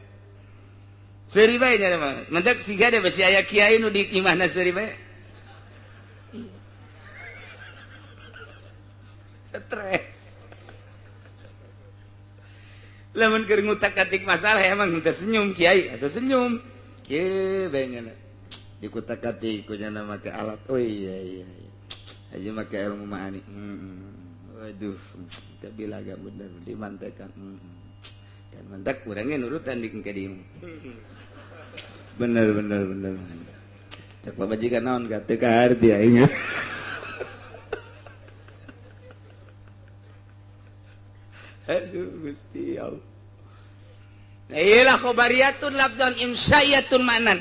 Seuri bae nya mah. Mantak siga deh besi aya kiai nu di imahna seuri bae. Stres. Lamun keur ngutak-atik masalah emang teu senyum kiai atau senyum. Kieu bae nya. Dikutak-atik ku nya make alat. Oh iya iya iya. Aja make ilmu ma'ani. Waduh, kabila agak bener dimantekan. Dan mantak kurangnya nurutan di ke dieu. Bener bener bener. Cek pamajikan naon ka teu kaharti aing. Aduh Gusti Allah. Iyalah khobariyatun lafzan imsyayatun ma'nan.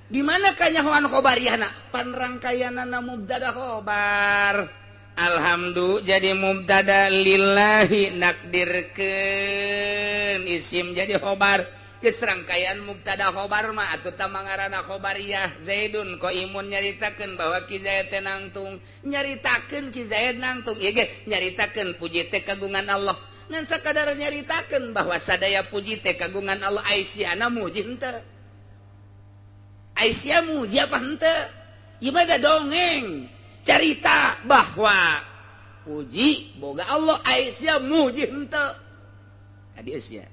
Di mana kanyahoan khobariyahna? Panrangkayanana mubtada khobar. Alhamdu jadi mubtada lillahi nakdirkeun isim jadi khobar. Geus rangkaian mubtada khobar mah atuh tah mangaranna khobariyah. Zaidun qaimun nyaritakeun bahwa Ki Zaid teh nangtung, nyaritakeun Ki Zaid nangtung ieu ge nyaritakeun puji teh kagungan Allah. Ngan sakadar nyaritakeun bahwa sadaya puji teh kagungan Allah, aisyana muji henteu. Aisyah muji apa henteu? Ieu mah da dongeng carita bahwa puji boga Allah, Aisyah muji henteu. Ka dieu sia.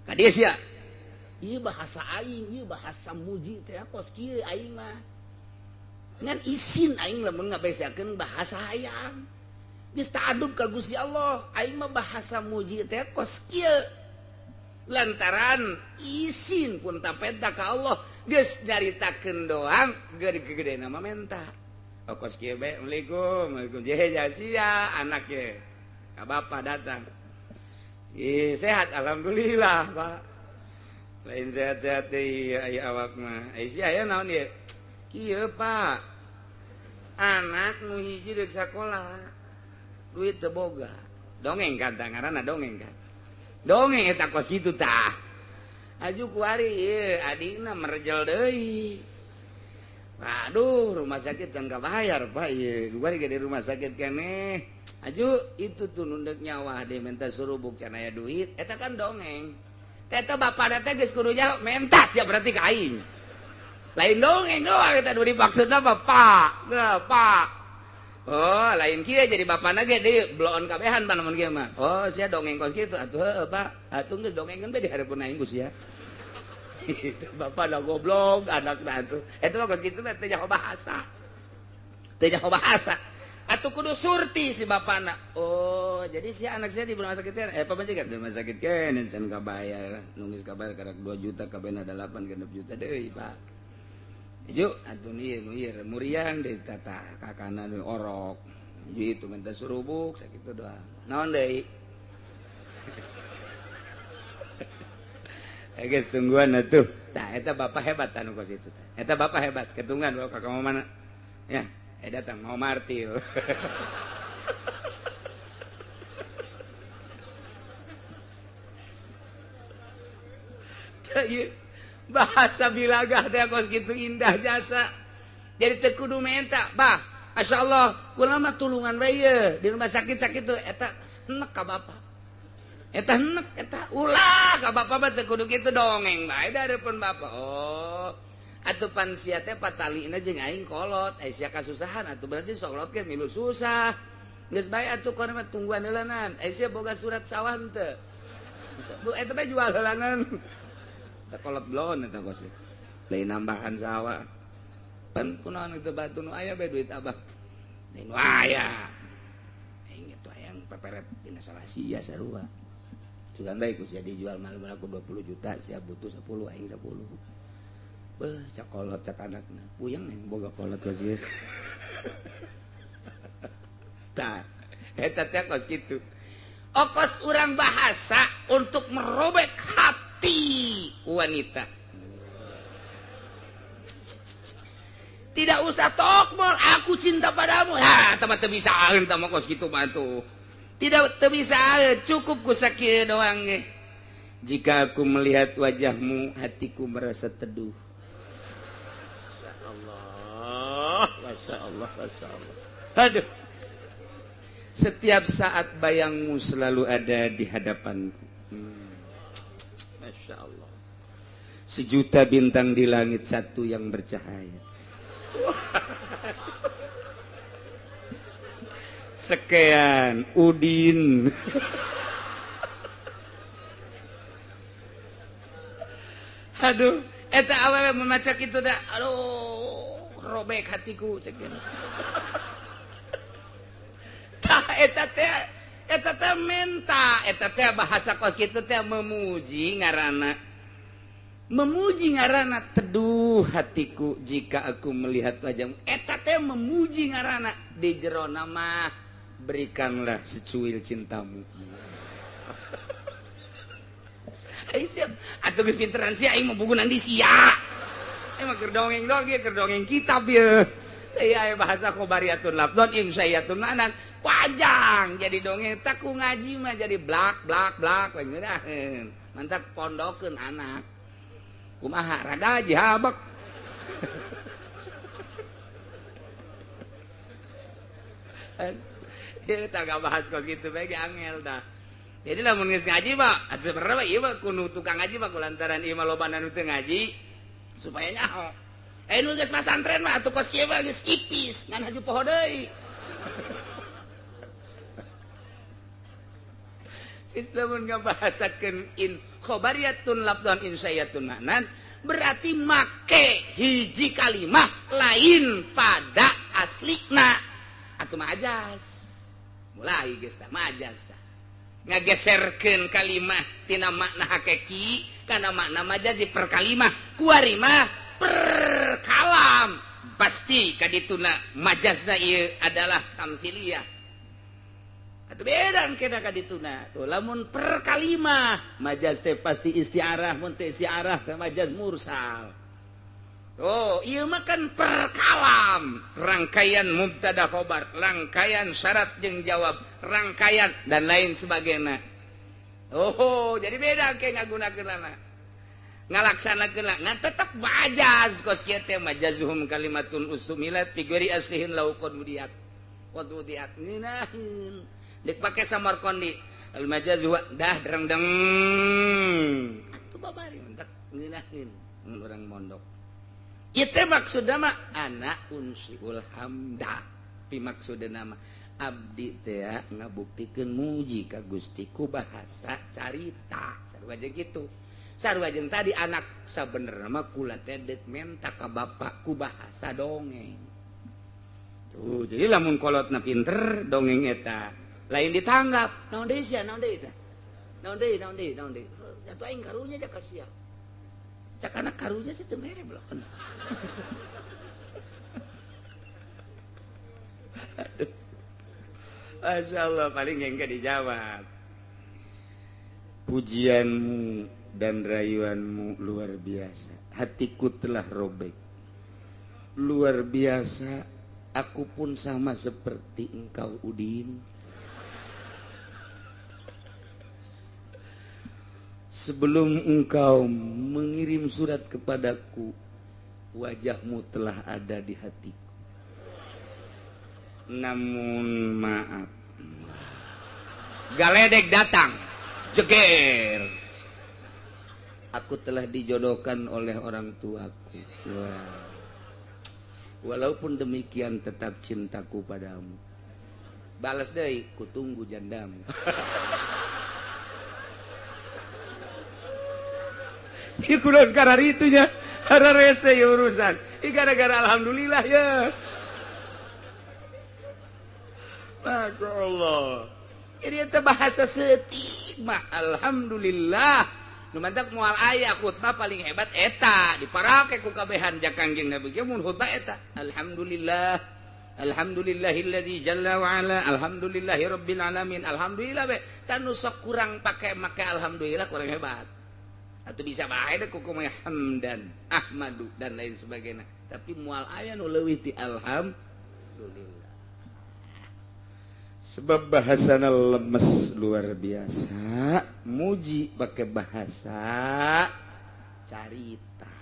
Ka dieu sia. Ieu bahasa aing, ieu bahasa muji teh kos kieu aing mah. Ngan isin aing lamun ngabesakeun bahasa hayang. Geus ta'adub ka Gusti Allah, aing mah bahasa muji teh kos kieu. Lantaran isin pun tapenta ka Allah, geus nyaritakeun doang gede-gedena mah menta. Oh kos kieu bae, Assalamualaikum, Waalaikumsalam. Jehe sia anak ye. Ka bapa datang. Ih, sehat alhamdulillah, Pak. Lain sehat-sehat deui aya awak mah. Ai sia aya naon ieu? Kieu, Pak. Anak nu hiji deuk sakola. Duit teu boga. Dongeng kan tah ngaranna dongeng kan. Dongeng eta kos kitu tah. Aju kuari ieu adina merjel deui. Aduh, rumah sakit can kabayar, Pak ieu. Kuari ge di rumah sakit keneh. Aju itu tuh nundek nyawa deh minta surubuk can aya duit. Eta kan dongeng. Eta bapana teh geus kudu nyaho mentas ya berarti ka aing. Lain dongeng doang eta nu dimaksudna Bapak. Nah, Pak. Oh, lain kieu jadi bapana ge deui bloon kabehan pan mun kieu mah. Oh, sia dongeng kos kitu atuh heueuh, Pak. Atuh geus dongengkeun bae di hareupeun aing ku sia. Itu bapak dah goblok anakna atuh. Eta mah kos kitu mah teu nyaho bahasa. Teu nyaho bahasa. Atuh kudu surti si bapana. Oh, jadi si anak saya di rumah sakit kan? Pamajikan di rumah sakit kan can kabayar. Nunggu kabayar karek 2 juta kabehna 8 genep juta deui, Pak. Ju atuh ieu nu ieu muriang deui tata kakana nu orok. Ju itu minta surubuk sakitu doang. Naon deui? Geus tungguan atuh. Tah eta bapak hebat anu kos itu. Eta bapak hebat, ketungguan bawa ka kamu mana? Ya, datang mau martil. Bahasa bilagah teh kos kitu indah jasa. Jadi teu kudu menta, bah. Masyaallah, kula mah tulungan bae ye di rumah sakit sakitu eta enek ka bapak. Eta enek eta ulah ka bapak mah teu kudu kitu dongeng bae dareupeun bapak. Oh, atuh pan sia teh patalina jeung aing kolot, ai sia kasusahan atuh berarti sok ge milu susah. Geus bae atuh kono mah tungguan heulanan. Ai sia boga surat sawah henteu. Bu eta bae jual heulanan. Teh kolot bloon eta kos. Lain nambahan sawah. Pan kunaon itu batu nu aya bae duit abah. Lain nu aya. Aing itu hayang peperet dina salah sia sarua. Sugan bae ku sia dijual mal-mal aku 20 juta, sia butuh 10 aing 10. Beuh, cakolot cak anakna. Puyeng aing boga kolot ka sia. Tah, eta teh kos kitu. Okos urang bahasa untuk merobek hati wanita. Tidak usah tokmol, aku cinta padamu. Ha, tama teu bisa tama kos kitu mah tuh. Tidak teu bisa, cukup ku sakieu doang ge. Jika aku melihat wajahmu, hatiku merasa teduh. Masyaallah, masyaallah, masyaallah. Aduh. Setiap saat bayangmu selalu ada di hadapanku. Masya Allah. Sejuta bintang di langit, satu yang bercahaya. Sekian Udin. Aduh, eta awewe memaca kitu da. Aduh, robek hatiku sekian. Eta teh menta, eta teh bahasa kos kitu teh memuji ngaranna. Memuji ngaranna teduh hatiku jika aku melihat wajahmu. Eta teh memuji ngaranna di jero mah berikanlah secuil cintamu. Aing siap atuh geus pinteran sia aing mah bugunan di sia. Emang keur dongeng doang ieu, keur dongeng kitab ieu. Iya bahasa khobariatun lafdon imsayatun ma'nan panjang jadi dongeng tak ku ngaji mah jadi blak blak blak ngeunaheun mantak pondokeun anak kumaha rada jihabek. Ieu tah bahas kos kitu bae ge angel tah. Jadi lamun geus ngaji mah sebenarnya mah ieu mah kudu tukang ngaji mah kulantaran ieu mah loba nu teu ngaji supaya nyaho. Nu geus pasantren mah atuh kos kieu mah geus ipis ngan haju poho deui. Islamun ngabahasakeun in khabariyatun lafdhan insyayatun ma'nan berarti make hiji kalimah lain pada aslina atuh majas. Mulai geus tah majas tah. Ngageserkeun kalimah tina makna hakiki kana makna majazi per kalimah kuari mah per kalam pasti kadituna majazna ieu adalah tamsiliyah atuh beda kena kadituna tuh lamun per kalimah majaz teh pasti istiarah mun teh istiarah teh majaz mursal. Oh ieu mah kan per kalam rangkaian mubtada khobar, rangkaian syarat jeung jawab, rangkaian dan lain sebagainya. Oh jadi beda ke ngagunakeunana ngalaksanakeun ngan tetep majaz kos kieu teh majazuhum kalimatun ustumilat fi ghairi aslihin law qad wudiat ngeunaheun deuk pake Samarkandi al majaz wa dah drengdeng atuh babari mentak ngeunaheun mun urang mondok ieu teh maksudna mah ana unsiul hamda pi maksudna mah abdi teh ngabuktikeun muji ka Gusti ku bahasa carita sarua jeung kitu. Sarua jeung tadi anak sabenerna mah kula teh deuk menta ka bapak ku bahasa dongeng. Tuh, jadi lamun kolotna pinter dongeng eta lain ditanggap. Naon deui sia, naon deui tah? Naon deui, naon deui, naon deui. Atuh aing karunya ja ka sia. Cak anak karunya sih teu mere belon. Aduh. Masyaallah paling engke dijawab. Pujianmu dan rayuanmu luar biasa. Hatiku telah robek. Luar biasa, aku pun sama seperti engkau Udin. Sebelum engkau mengirim surat kepadaku, wajahmu telah ada di hatiku. Namun maaf, galedek datang, jeger. Aku telah dijodohkan oleh orang tuaku. Wah. Walaupun demikian tetap cintaku padamu. Balas deui, kutunggu jandamu. Ieu kudu kararitunya. Rese ya urusan. Ih gara-gara alhamdulillah ya. Masya Allah. Jadi itu bahasa setik mah alhamdulillah. Nu mantak moal aya khutbah paling hebat eta diparake ku kabehan ja Kangjeng Nabi ge mun khutbah eta alhamdulillah. Alhamdulillahilladzi jalla wa ala alhamdulillahirabbil alamin. Alhamdulillah be. Tanu sok kurang pake make alhamdulillah kurang hebat. Atau bisa bae deh kuku hamdan ahmadu dan lain sebagainya, tapi mual aya nu leuwih ti alhamdulillah. Sebab bahasana lemes luar biasa, muji pakai bahasa carita.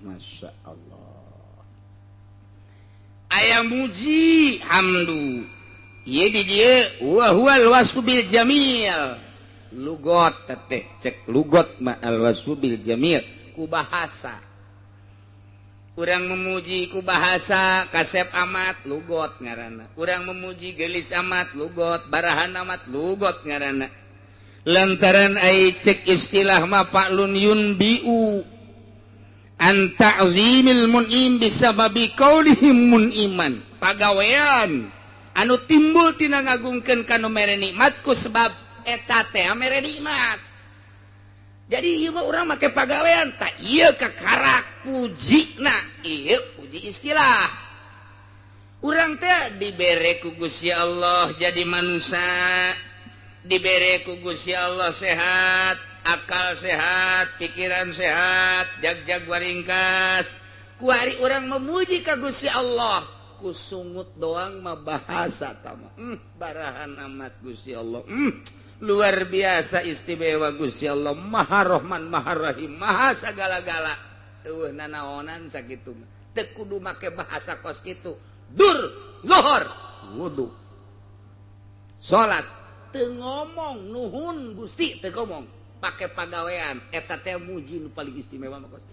Masya Allah. Aya muji hamdu ieu di dieu wa huwal wasfu bil jamil. Lugot teteh cek lugot ma'al wasfu bil jamil ku bahasa. Urang memuji ku bahasa kasep amat lugot ngaranna. Urang memuji gelis amat lugot, barahan amat lugot ngaranna. Lantaran ai cek istilah ma fa'lun yunbiu an ta'zimil mun'im bisababi qaulihim mun'iman. Pagawean anu timbul tina ngagungkeun ka nu mere nikmat ku sebab eta teh mere nikmat. Jadi ieu mah urang make pagawean tah ieu kakarak pujina, ieu puji istilah. Urang teh dibere ku Gusti Allah jadi manusia, dibere ku Gusti Allah sehat, akal sehat, pikiran sehat, jag-jag waringkas. Kuari urang memuji ka Gusti Allah, ku sungut doang mah bahasa tama. Barahan amat Gusti Allah. Luar biasa istimewa Gusti Allah, Maha Rahman Maha Rahim, Maha sagala-gala. Eueuh nanaonan sakitu mah. Teu kudu make bahasa kos kitu. Dur, zuhur, wudu. Salat teu ngomong nuhun Gusti teu ngomong, pake pagawean eta teh muji nu paling istimewa mah kos.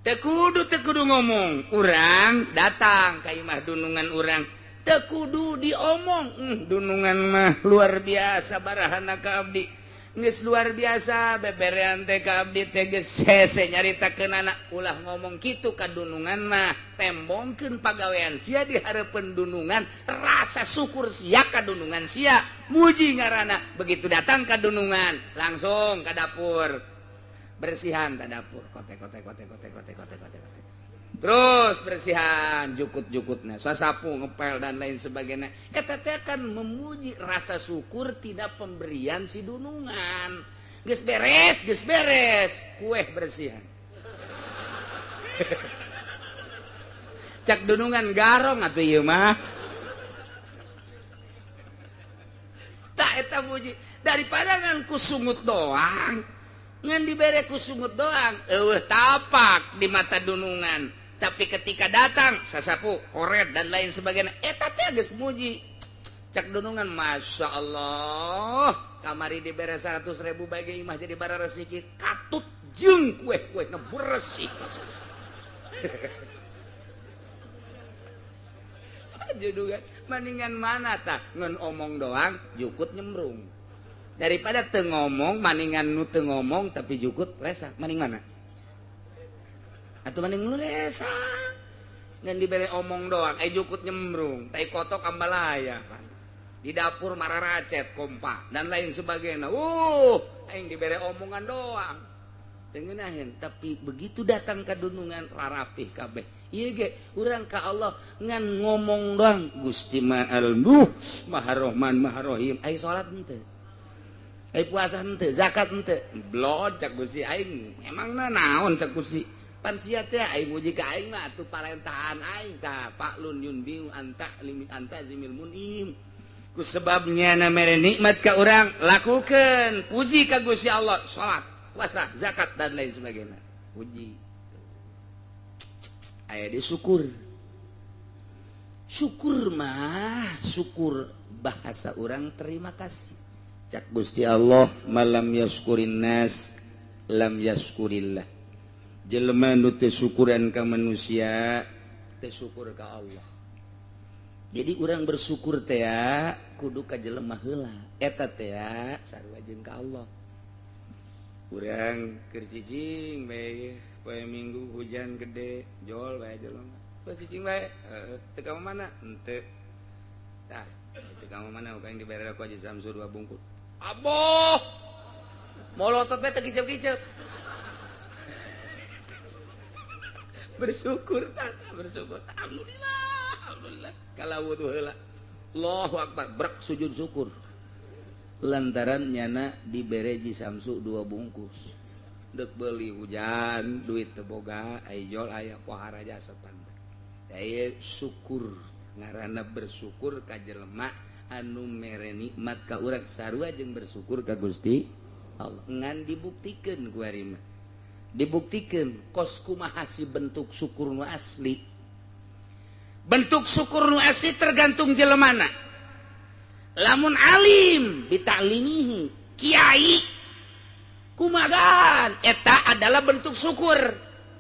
Teu kudu ngomong, urang datang ka imah dunungan urang. Teu kudu diomong, dunungan mah luar biasa barahana ka abdi. Geus luar biasa beberean teh ka abdi teh geus hese nyaritakeun anak ulah ngomong kitu ka dunungan mah, tembongkeun pagawean sia di hareupeun dunungan, rasa syukur sia ka dunungan sia, muji ngaranna. Begitu datang ka dunungan, langsung ka dapur. Bersihan ka dapur, kotek kotek kotek kotek kotek kotek kotek. Terus bersihan jukut-jukutnya, sasapu, ngepel dan lain sebagainya. Eta teh kan memuji rasa syukur tidak pemberian si dunungan. Geus beres, kue bersihan. Cak dunungan garong atuh ieu mah. Tak eta muji daripada ngan ku sungut doang. Ngan dibere ku sungut doang, eueuh tapak di mata dunungan. Tapi ketika datang sasapu, koret dan lain sebagainya, eta teh geus muji. Cak dunungan, masya Allah, kamari dibere 100.000 bagi imah jadi bara resiki, katut jeung kue-kue na bersih. Dunungan, mendingan mana tah ngan omong doang, jukut nyemrung. Daripada teu ngomong, maningan nu teu ngomong tapi jukut resa, maning mana? Atau maning nu resa. Ngan dibere omong doang, jukut nyembrung, tai kotok ambalaya. Di dapur mararacet kompa dan lain sebagainya. Aing dibere omongan doang. Teu ngeunaheun, tapi begitu datang ka dunungan rarapih kabeh. Ieu ge urang ka Allah ngan ngomong doang, Gusti Maha Maha Rahman Maha Rahim. Aing salat henteu. Aing puasa henteu, zakat henteu. Blod cak Gusti aing, emangna naon cak Gusti? Pan sia teh aing muji ka aing mah atuh parentahan aing tah fa'lun yunbiu anta limit anta zimil munim. Ku sebabnya na mere nikmat ka urang, lakukeun, puji ka Gusti Allah, salat, puasa, zakat dan lain sebagainya. Puji. Aya di syukur. Syukur mah, syukur bahasa urang terima kasih. Cak Gusti Allah malam yaskurin nas lam yaskurillah. Jelema nu teu syukuran ka manusia teu syukur ka Allah. Jadi urang bersyukur teh kudu ka jelema heula. Eta teh sarua jeung ka Allah. Urang keur cicing bae poe Minggu hujan gede jol bae jelema. Bae cicing bae heeh teu ka mana? Henteu. Tah, teu ka mana urang dibere ku Haji Samsu 2 bungkus. Aboh. Molotot bae teu kicep-kicep. Bersyukur tata bersyukur. Alhamdulillah, alhamdulillah. Kalau wudu heula. Allahu akbar, brek sujud syukur. Lantaran nyana dibere Ji Samsu 2 bungkus. Dek beli hujan, duit teu boga, ai jol aya pohara jasa pantai. Daya syukur, ngaranna bersyukur ka jelema anu mere nikmat ka urang sarua jeung bersyukur ka Gusti Allah. Ngan dibuktikeun ku ari mah. Dibuktikeun kos kumaha si bentuk syukur nu asli. Bentuk syukur nu asli tergantung jelemana. Lamun alim bitaklimihi, kiai kumagan eta adalah bentuk syukur,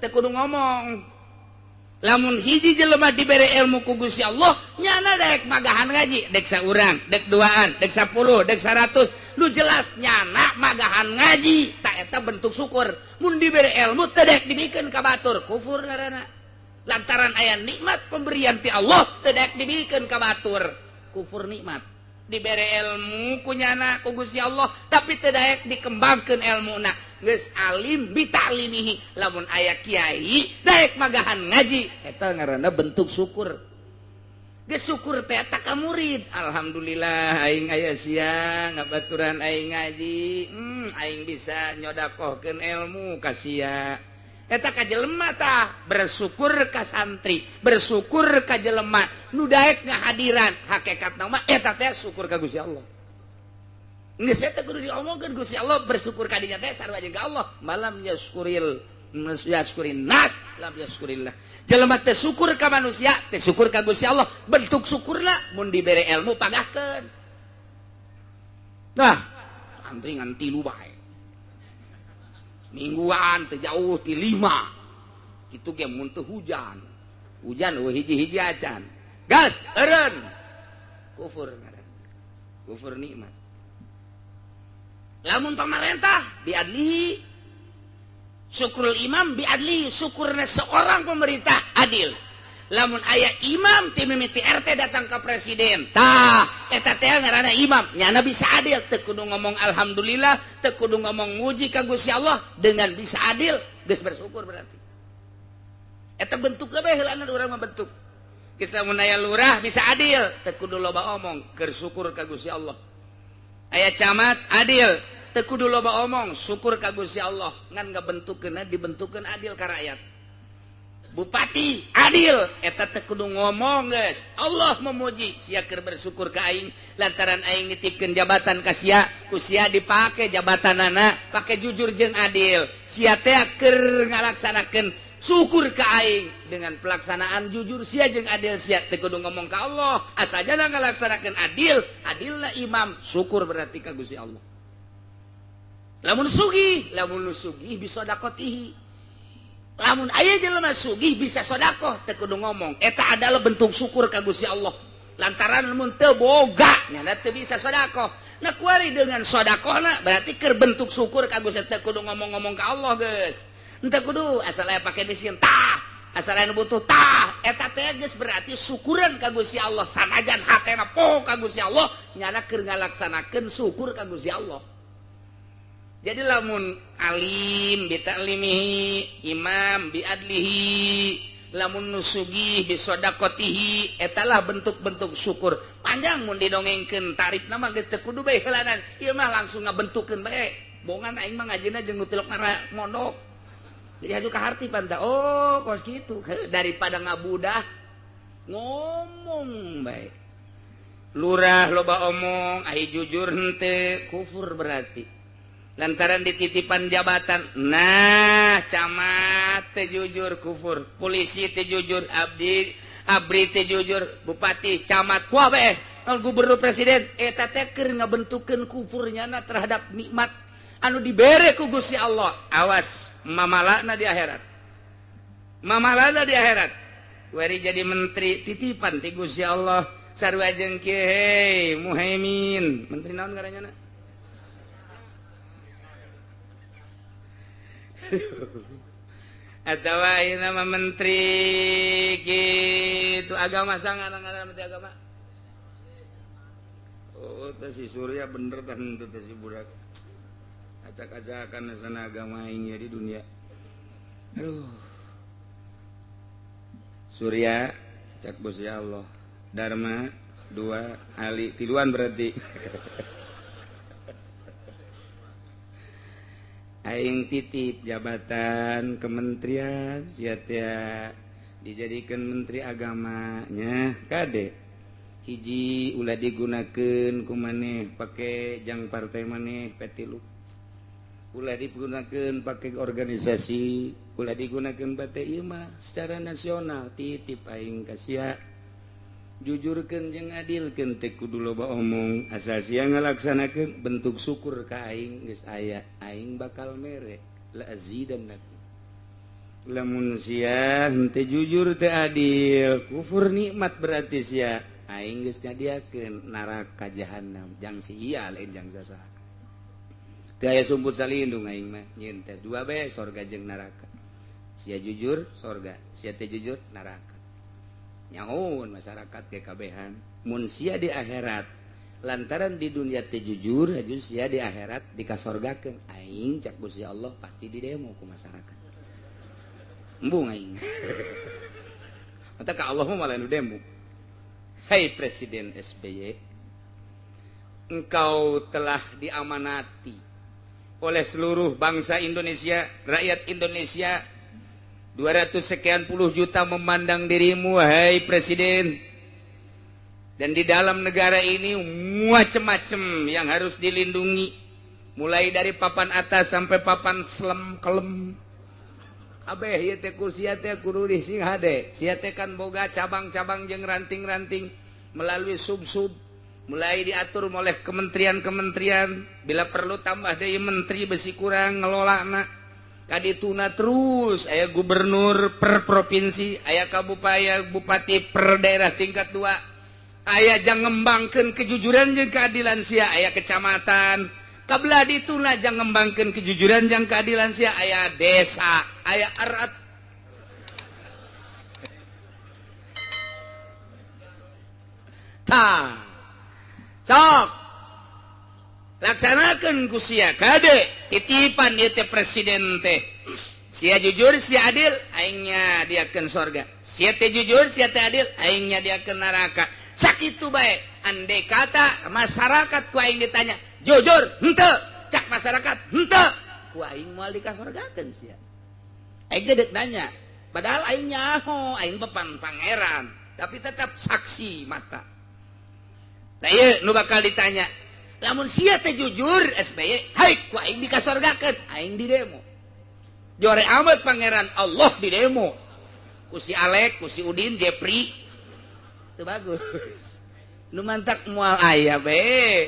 teu kudu ngomong. Lamun hiji jelema dibere ilmu ku Gusti Allah, nyana dek magahan ngaji, dek saurang, dek duaan, dek 10, dek 100, nu jelas nyana magahan ngaji, tak eta bentuk syukur. Mun dibere ilmu teu dek dibikeun ka batur, kufur ngaranna. Lantaran aya nikmat pemberian ti Allah teu dek dibikeun ka batur, kufur nikmat. Dibere ilmu ku nyana ku Gusti Allah tapi teu daek dikembangkeun ilmuna, geus alim bitaklimihi. Lamun aya kiai daek magahan ngaji, eta ngaranna bentuk syukur. Geus syukur teh eta ka murid, alhamdulillah aing aya sia ngabaturan aing ngaji, aing bisa nyodakohkeun ilmu ka sia. Eta ka jelema tah bersyukur ka santri, bersyukur ka jelema nu daek ngahadiran, hakikatna mah eta teh syukur ka Gusti Allah. Geus eta kudu diomongkeun Gusti Allah, bersyukur ka dinya teh sarua jeung ka Allah. Malam yaskuril yaskurin nas lam yaskurillah. Jelema teh syukur ka manusia, teh syukur ka Gusti Allah. Bentuk syukurna mun dibere ilmu pagahkeun. Nah, santri ngan 3 bae. Mingguan teu jauh ti 5. Kitu ge mun teu hujan. Hujan eueuh hiji-hiji acan. Gas eureun. Kufur ngaranna. Kufur nikmat. Lamun pamarentah biadlihi, syukrul imam biadlihi, syukurna seorang pemerintah adil. Lamun aya imam ti mimiti RT datang ke presiden, tah eta teh ngaranna imam, nyana bisa adil, teu kudu ngomong alhamdulillah, teu kudu ngomong muji ka Gusti Allah, dengan bisa adil geus bersyukur berarti. Eta bentukna bae heulana urang mah bentuk. Geus lamun aya lurah bisa adil, teu kudu loba omong, keur syukur ka Gusti Allah. Aya camat adil, teu kudu loba omong, syukur ka Gusti Allah, ngan ngabentukkeunna dibentukkeun adil ka rakyat. Bupati adil, eta teu kudu ngomong geus. Allah memuji sia keur bersyukur ka aing lantaran aing nitipkeun jabatan ka sia, ku sia dipake jabatanana pake jujur jeung adil. Sia teh keur ngalaksanakeun syukur ka aing dengan pelaksanaan jujur sia jeung adil sia teu kudu ngomong ka Allah, asajana ngalaksanakeun adil, adilna imam, syukur berarti ka Gusti Allah. Lamun sugih, lamun nu sugih bisa dakotihi. Lamun aya jelema sugih bisa sodakoh, teu kudu ngomong. Eta adalah bentuk syukur ka Gusti Allah. Lantaran mun teu boga nyana teu bisa sodakoh. Nah kuari dengan sodakohna berarti keur bentuk syukur ka Gusti, teu kudu ngomong-ngomong ka Allah geus. Henteu kudu asal aya pake miskin tah, asal aya nu butuh tah. Eta teh geus berarti syukuran ka Gusti Allah. Sanajan hatena poho ka Gusti Allah, nyana keur ngalaksanakeun syukur ka Gusti Allah. Jadi lamun alim bitaklimihi, imam biadlihi, lamun nusugih bisodaqotihi, etalah bentuk-bentuk syukur. Panjang mun didongengkeun tarifna mah geus teu kudu bae heulanan. Ieu mah langsung ngabentukkeun bae. Bongan aing mah ngajina jeung nu tilok mondok. Jadi haju ka harti panta. Oh, kos kitu. Daripada ngabudah ngomong bae. Lurah loba omong, ai jujur henteu, kufur berarti. Lantaran dititipan jabatan, nah camat teu jujur kufur, polisi teu jujur, abdi abri teu jujur, bupati camat kuah bae, gubernur presiden eta teh keur ngabentukkeun kufurnya na terhadap nikmat anu dibere ku Gusti Allah. Awas mamalana di akhirat, mamalana di akhirat. Wari jadi menteri titipan ti Gusti Allah sarua jeung kieu, hei Muhaimin, menteri naon ngaranna? Atau ayeuna mah menteri gitu agama sangat ngaran menteri agama. Oh, teh si Surya bener tah henteu teh si budak. Acak-acakan sana agama aing di dunia. Aduh. Surya cak bos ya Allah. Dharma dua Ali tiluan berarti. Aing titip jabatan kementerian sia teh dijadikan menteri agamanya kade hiji ulah digunakeun ku maneh pake jang partai maneh P3 ulah digunakeun pake organisasi ulah digunakeun pake ieu mah secara nasional titip aing ka sia jujurkeun jeung adilkeun teh kudu loba omong asal sia ngalaksanakeun bentuk syukur ka aing geus aya aing bakal mere la azidannakum lamun sia henteu jujur teu adil kufur nikmat berarti sia aing geus nyadiakeun neraka jahanam jang sia lain jang sasaha teu aya sumput salindung aing mah nyieun tes dua bae sorga jeung neraka sia jujur sorga sia teu jujur neraka nyaun masyarakat kekabehan mun sia di akhirat lantaran di dunia teu jujur aju sia di akhirat dikasorgakeun aing cak Gusti Allah pasti di demo ku masyarakat embung aing mata ka Allah mah malah nu demo. Hai Presiden SBY, engkau telah diamanati oleh seluruh bangsa Indonesia, rakyat Indonesia 200 sekian puluh juta memandang dirimu, hai Presiden. Dan di dalam negara ini macem-macem yang harus dilindungi, mulai dari papan atas sampai papan selem kelem. Abeh ieu teh kursi teh kudu sing hade. Sia teh kan boga cabang-cabang jeung ranting-ranting melalui sub-sub, mulai diatur oleh kementerian-kementerian, bila perlu tambah deui menteri besi kurang ngelolana. Kadituna terus aya gubernur per provinsi, aya kabupaten, bupati per daerah tingkat 2, aya jang ngembangkeun kejujuran jeung keadilan sia, aya kecamatan. Kabelah dituna jang ngembangkeun kejujuran jeung keadilan sia, aya desa, aya erat. Tah. Sok laksanakeun ku sia kade titipan ieu teh presiden teh. Sia jujur sia adil aingnya diakeun sorga. Sia teh jujur sia teh adil aingnya diakeun neraka. Sakitu bae andai kata masyarakat ku aing ditanya jujur henteu cak masyarakat henteu ku aing moal dikasorgakeun sia. Aing teh deuk nanya padahal aing nyaho aing bepan pangeran tapi tetap saksi mata. Tah ieu nu bakal ditanya lamun sia teh jujur SBY hai ku aing dikasorgakeun aing di demo jore amat pangeran Allah di demo ku si Alek ku si Udin Jepri itu bagus nu mantak moal aya be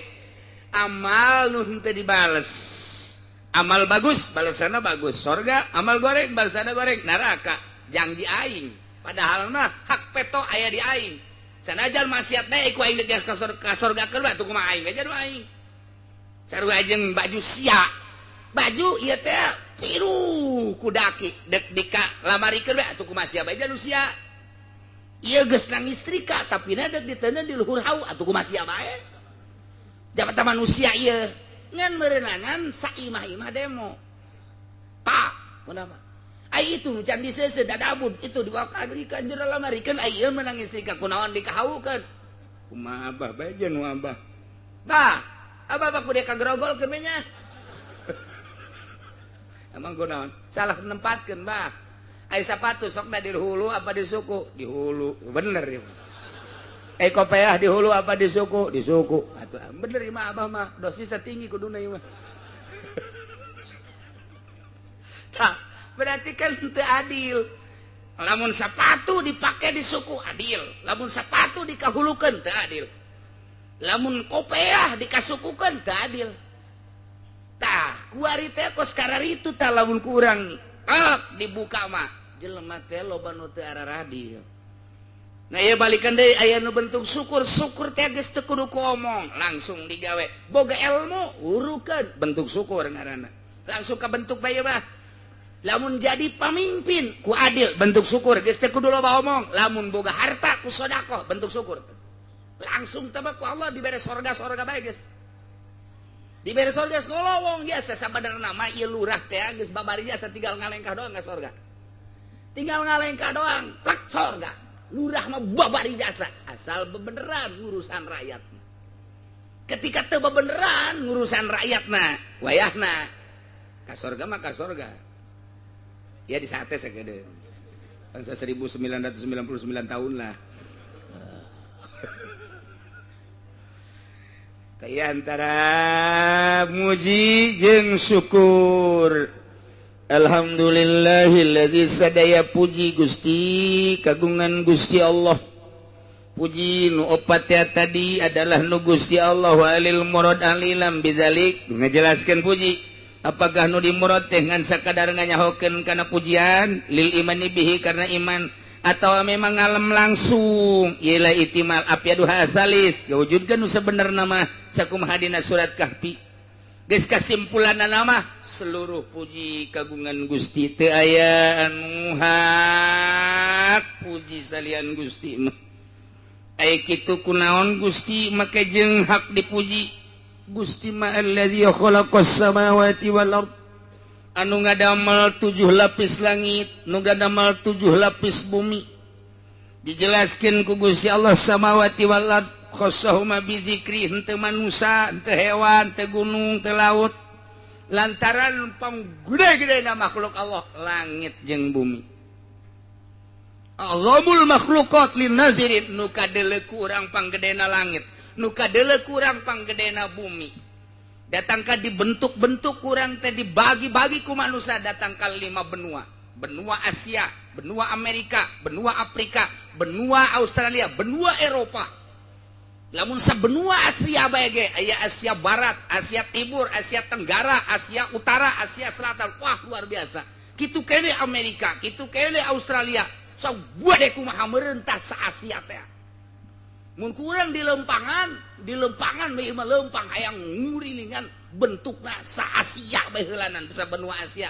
amal nu henteu dibales amal bagus balasanna bagus sorga amal goreng balasanna goreng neraka jang di aing padahal mah hak peto aya di aing sanajan maksiat bae ku aing ka sorgakeun mah atuh kumaha aing aja nu aing sarua jeung baju sia baju ieu teh tiru ku daki dek dika lamarikeun bae atuh kumaha sia bae nu sia ieu geus nang istrika tapi na dek diteundeun di luhur hau atuh kumaha sia bae jabatan manusia ieu ngan meureunangan saimah-imah demo pak kunaon ai itu can diseuseuh dadabud itu diwakalikeun jero lamarikeun ai ieu meunang istrika kunaon dikahaukeun kumaha abah bae jeung nu abah bah abah mah kudu kagrogolkeun we nya emang kunaon salah nempatkeun bah ai sapatu sokna di hulu apa di suku di hulu bener ieu ai kopeah di hulu apa di suku di suku atuh bener ieu mah abah mah dosisna tinggi kuduna ieu mah tah berarti kan teu adil lamun sapatu dipake di suku adil lamun sapatu dikahulukeun teu adil lamun kopeah dikasukukeun teu adil tah kuari teh kos kararitu tah lamun kurang dibuka mah jelema teh loba nu teu araradil. Nah ieu balikan deui aya nu bentuk syukur syukur teh geus teu kudu ku omong langsung digawe boga ilmu urukeun bentuk syukur ngaranna langsung ka bentuk bae mah. Lamun jadi pamimpin ku adil bentuk syukur, geus teu kudu loba omong. Lamun boga harta ku sedekah bentuk syukur. Langsung teh ku Allah dibere sorga-sorga bae geus. Dibere sorga geus ngolowong biasa sabenerna mah ieu lurah teh geus babari jasa tinggal ngalengkah doang ka sorga. Tinggal ngalengkah doang, plak sorga. Lurah mah babari jasa asal bebeneran ngurusan rakyat. Ketika teu bebeneran ngurusan rakyatna, wayahna ka sorga mah ka sorga. Ya di sate segede. Bangsa 1999 tahun lah. Kayak antara muji jeung syukur. Alhamdulillahilladzi sadaya puji Gusti kagungan Gusti Allah. Puji nu opat ya tadi adalah nu Gusti Allah walil murad alilam bidzalik ngajelaskeun puji. Apakah nu dimurad teh ngan sakadar nganyahokeun kana pujian lil imani bihi karena iman atau memang ngalem langsung ialah itimal apyadu hasalis gawujudkeun nu sabenerna mah sakumaha dina surat Kahfi. Geus kasimpulanna mah seluruh puji kagungan Gusti teu aya anu hak puji salian Gusti mah. Aya kitu kunaon Gusti make jeung hak dipuji. Gusti ma allazi khalaqas samawati wal ard anu ngadamel 7 lapis langit nu ngadamel 7 lapis bumi. Dijelaskeun ku Gusti Allah samawati wal ard khassahuma bi dzikri henteu manusa henteu hewan henteu gunung henteu laut lantaran panggede-gedena makhluk Allah langit jeung bumi. Azamul makhluqat lin nazirin nu kadeuleu ku urang panggedena langit nu kadeuleu kurang panggedena bumi. Datangka dibentuk-bentuk kurang teh dibagi-bagi ku manusia datang ka 5 benua. Benua Asia, benua Amerika, benua Afrika, benua Australia, benua Eropa. Lamun sabenua Asia bae ge aya Asia Barat, Asia Timur, Asia Tenggara, Asia Utara, Asia Selatan. Wah, luar biasa. Kitu kene Amerika, kitu kene Australia. Sagede kumaha meureun tah sa Asia teh. Mun kurang di lempangan bae mah lempang hayang ngurilingan bentukna sa Asia bae heulanan sa benua Asia.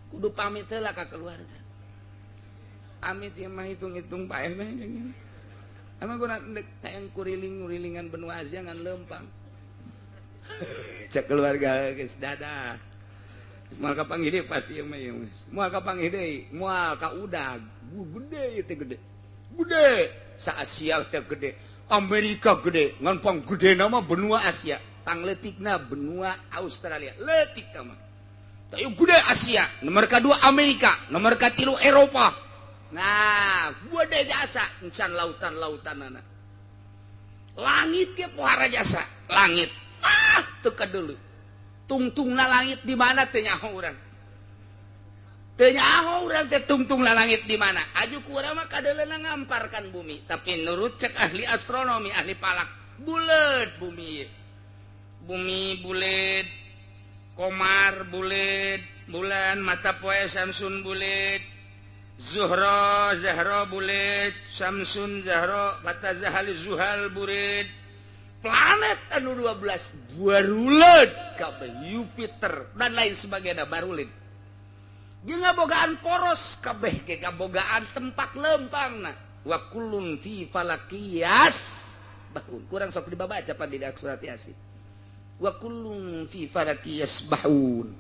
Kudu pamit heula ka keluarga. Amit ieu mah hitung-hitung paeh mah. Emang gua ndek hayang kuriling-ngurilingan benua Asia ngan lempang. Cek keluarga geus dadah. Moal kapanggih deui pasti ieu mah ieu. Moal kapanggih deui, moal ka udag. Gede ieu teh gede. Gede sa Asia teh gede. Amerika gede, ngan pang gede nama benua Asia, pangletikna benua Australia, letik mah. Tapi gede Asia, nomor kedua Amerika, nomor katilu Eropa. Nah, gede jasa, encan lautan-lautanana. Langit ge pohara jasa, langit. Ah, teu kadulu. Tungtungna langit di mana teu nyaho urang. Teu nyaho urang teh tungtungna langit di mana. Aju ku urang mah kadeuleuna ngamparkan bumi, tapi nurut cek ahli astronomi, ahli palak, bulet bumi. Bumi bulet, komar bulet, bulan mata poe Samsun bulet, Zuhra Zahra bulet, Samsun Zahra mata Zahal Zuhal bulet. Planet anu 12 barulet kabeh Jupiter dan lain sebagainya barulet. Jeung ngabogaan poros kabeh ge kabogaan tempat lempangna. Wa kullun fi falakiyas bahun. Kurang sok dibaca pan di surat Yasin. Wa kullun fi falakiyas bahun.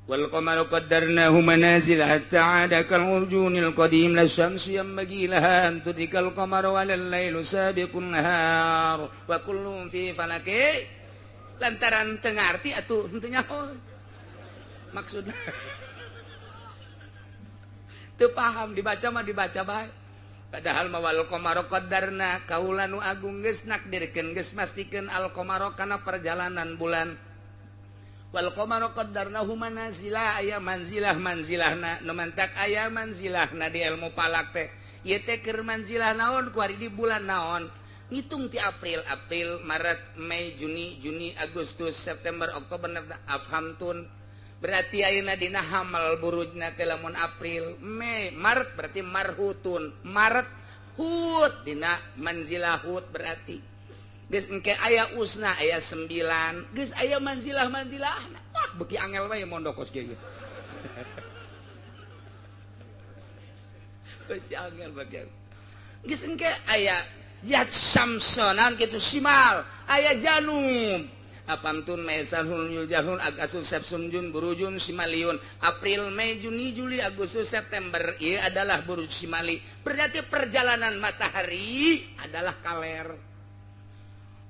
Wal qamaru qaddarnahu manazil hatta 'ada kal urjunil qadim la syamsu yanbaghi laha an tudrikal qamara wal lailu sabiqun nahar wa kullun fi falaki. Lantaran teu ngarti atuh henteu nyaho maksudna. Teu paham dibaca mah dibaca bae. Padahal mah wal qamaru qaddarna kaula nu agung geus nakdirkeun geus mastikeun al qamaru kana perjalanan bulan. Wal qamaru qaddarnahu manazila aya manzilah manzilahna nu mantak aya manzilahna di ilmu falak teh. Ieu teh keur manzilah naon ku ari di bulan naon. Ngitung ti April, April, Maret, Mei, Juni, Juni, Agustus, September, Oktober, November, afhamtun. Berarti ayeuna dina hamal burujna teh lamun April, Mei, Maret berarti marhutun. Maret hut dina manzilah hut berarti. Geus engke aya usna aya 9, geus aya manzilah-manzilahna. Wah, beuki angel wae mondok kos kieu. Si angel bagian. Geus engke aya jihad samsonan kitu simal, aya janub. Apamtun Mesan Hun Yuljahun Agustus Sepsun Jun Burujun Simaliun April Mei Juni Juli Agustus September ieu adalah buruj Simali. Berarti perjalanan matahari adalah kaler.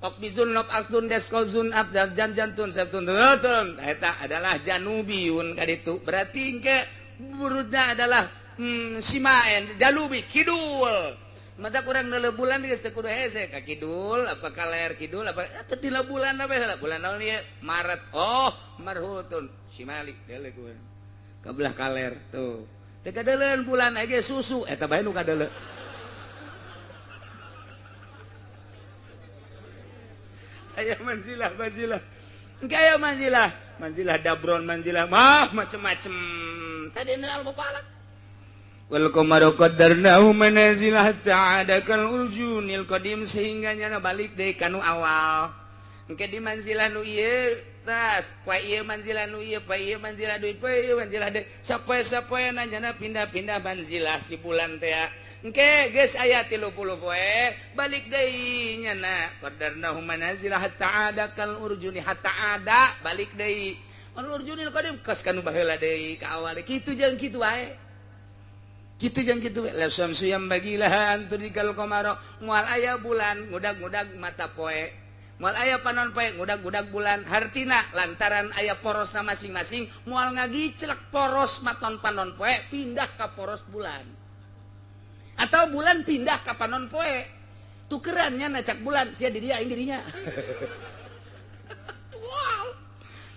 Okbizun Nob Asdun Deskozun Abdal Jan Jantun Septun Tun eta adalah Janubiyun kaditu. Berarti engke burujna adalah Simaen Janubi kidul. Mata kurang nele bulan geus teu kudu hese ka kidul apa kaler kidul apa teu tila bulan apa heula bulan naon ieu Maret oh marhutun simali deuleu ku ka belah kaler tuh teu kadeuleun bulan ge susu eta bae nu kadeuleu aya manzilah manzilah engke aya manzilah manzilah dabron manzilah mah macem-macem tadi nu palak wal qamaru qaddarnahu manazil hatta ada kal urjunil qadim sehingga nyana balik deui kanu awal engke di manzilah nu ieu tas poe ieu manzilah nu ieu poe ieu manzilah deui poe ieu manzilah deui sapoe-sapoena nyana pindah-pindah manzilah si bulan teh engke geus aya 30 poe balik deui nyana qaddarnahu manazil hatta ada kal urjuni hatta ada balik deui al urjunil qadim kas kanu baheula deui ka awal kitu jeung kitu wae kitu jeung kitu la syamsu yang bagilaha antudikal qamara moal aya bulan ngudag-ngudag mata poe moal aya panon poe ngudag-ngudag bulan hartina lantaran aya porosna masing-masing moal ngagicelek poros maton panon poe pindah ka poros bulan atau bulan pindah ka panon poe tukerannya nacak bulan sia di dia aing dirinya.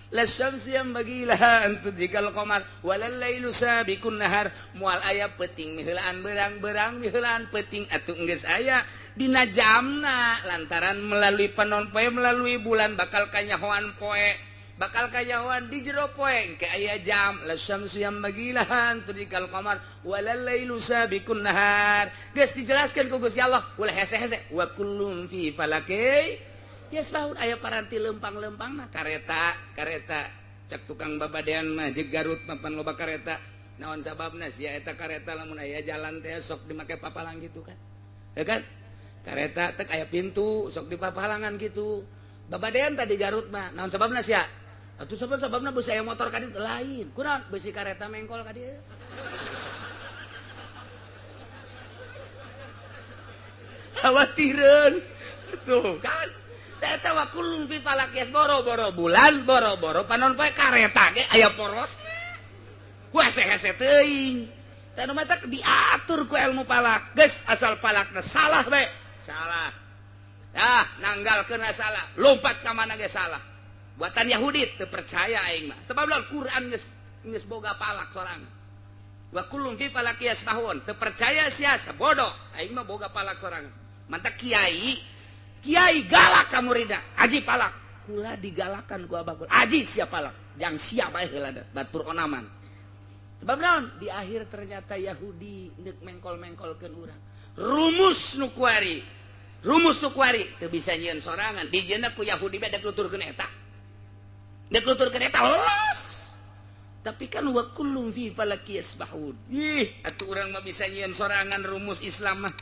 La syamsu yang bagilaha antudikal qamar walal lailu sabiqun nahar moal aya peuting miheulaan berang-berang miheulaan peuting atuh geus aya dina jamna lantaran melalui panon poe melalui bulan bakal kanyahoan poe bakal kanyahoan di jero poe engke aya jam la syamsu yang bagilaha antudikal qamar walal lailu sabiqun nahar geus dijelaskeun ku Gusti Allah ulah hese-hese wa kullum fi falaki yasbahun aya paranti lempang-lempang mah kareta kareta cak tukang babadean mah jeung Garut mapan loba kareta naon sababna sia eta kareta lamun aya jalan teh sok dimake papalang gitu kan ya kan kareta teh aya pintu sok dipapalangan gitu babadean tadi Garut mah naon sababna sia atuh sabab-sababna beusi aya motor ka ditu lain kunaon beusi kareta mengkol ka dieu khawatireun tuh kan eta wa kullun fi falak boro-boro bulan boro-boro panon poe kareta ge aya porosna ku hese-hese teuing teh nu matak diatur ku ilmu falak geus asal falakna salah bae salah dah nanggalkeun salah lompat ka mana ge salah buatan Yahudi teu percaya aing mah sebab Al-Qur'an geus geus boga falak sorangan wa kullun fi falak yasbahun teu percaya sia sabodo aing mah boga falak sorangan mantak kiai kiai galak ka murida aji palak kula digalakan ku abah kula aji sia palak jang sia bae heula batur onaman sebab naon di akhir ternyata Yahudi neuk mengkol-mengkolkeun urang rumus nu kuari teu bisa nyieun sorangan dijieunna ku Yahudi bae dek nuturkeun eta dek nuturkeun eta los tapi kan wa kullum fi falaki yasbahun ih atuh urang mah bisa nyieun sorangan rumus Islam mah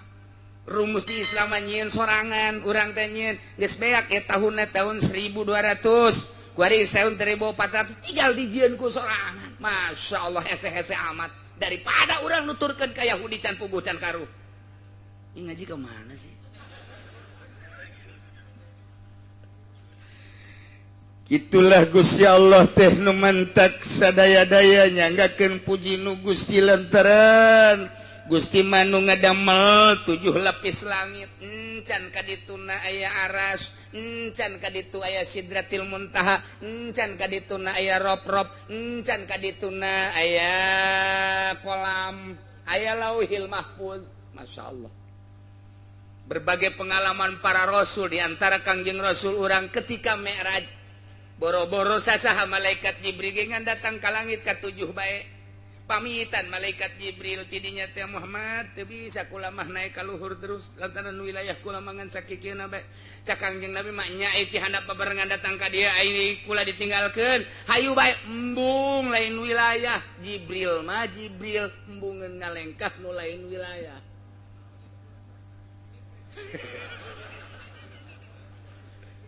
rumus di Islam nyieun sorangan urang teh nyieun geus beak ya tahunna tahun 1200 kuari tahun 1400 tinggal dijieun ku sorangan Masya Allah hese-hese amat daripada urang nuturkeun ka Yahudi can puguh can karuh. Ini ngaji ke mana sih? Itulah Gusti Allah teh nu mantak sadaya-daya nyanggakeun puji nu Gusti lantaran Gusti manu ngadamel 7 lapis langit encan kadituna aya aras encan kaditu aya sidratil muntaha encan kadituna aya rob-rob encan kadituna aya kolam aya lauhil mahfuz. Masya Allah berbagai pengalaman para rasul diantara Kangjeng Rasul urang ketika Mi'raj boro-boro sasaha malaikat Jibril ngan datang ka langit ka 7 bae. Pamitan malaikat Jibril tidinya teh Muhammad teu bisa kula mah naik ka luhur terus lantaran wilayah kula mangan sakikieuna bae. Cak Kangjeng Nabi mah nya ti handap babarengan datang ka dieu ai kula ditinggalkeun. Hayu bae embung lain wilayah. Jibril mah Jibril embungeun ngalengkah nu lain wilayah.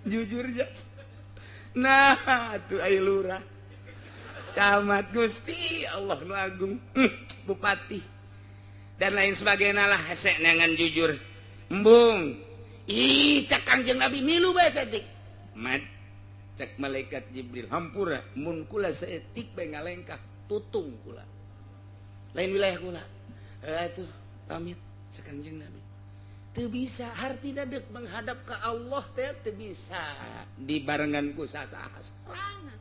Jujur jas. Nah atuh ai lurah camat Gusti Allah nu agung, bupati dan lain sebagainya lah hese neangan jujur embung. Ih cak Kangjeng Nabi milu bae saeutik mat. Cak malaikat Jibril hampura mun kula saeutik bae ngalengkah tutung kula lain wilayah kula. Atuh pamit cak Kangjeng Nabi teu bisa hartina deuk menghadap ka Allah teh teu bisa dibarengan ku sasaha sorangan.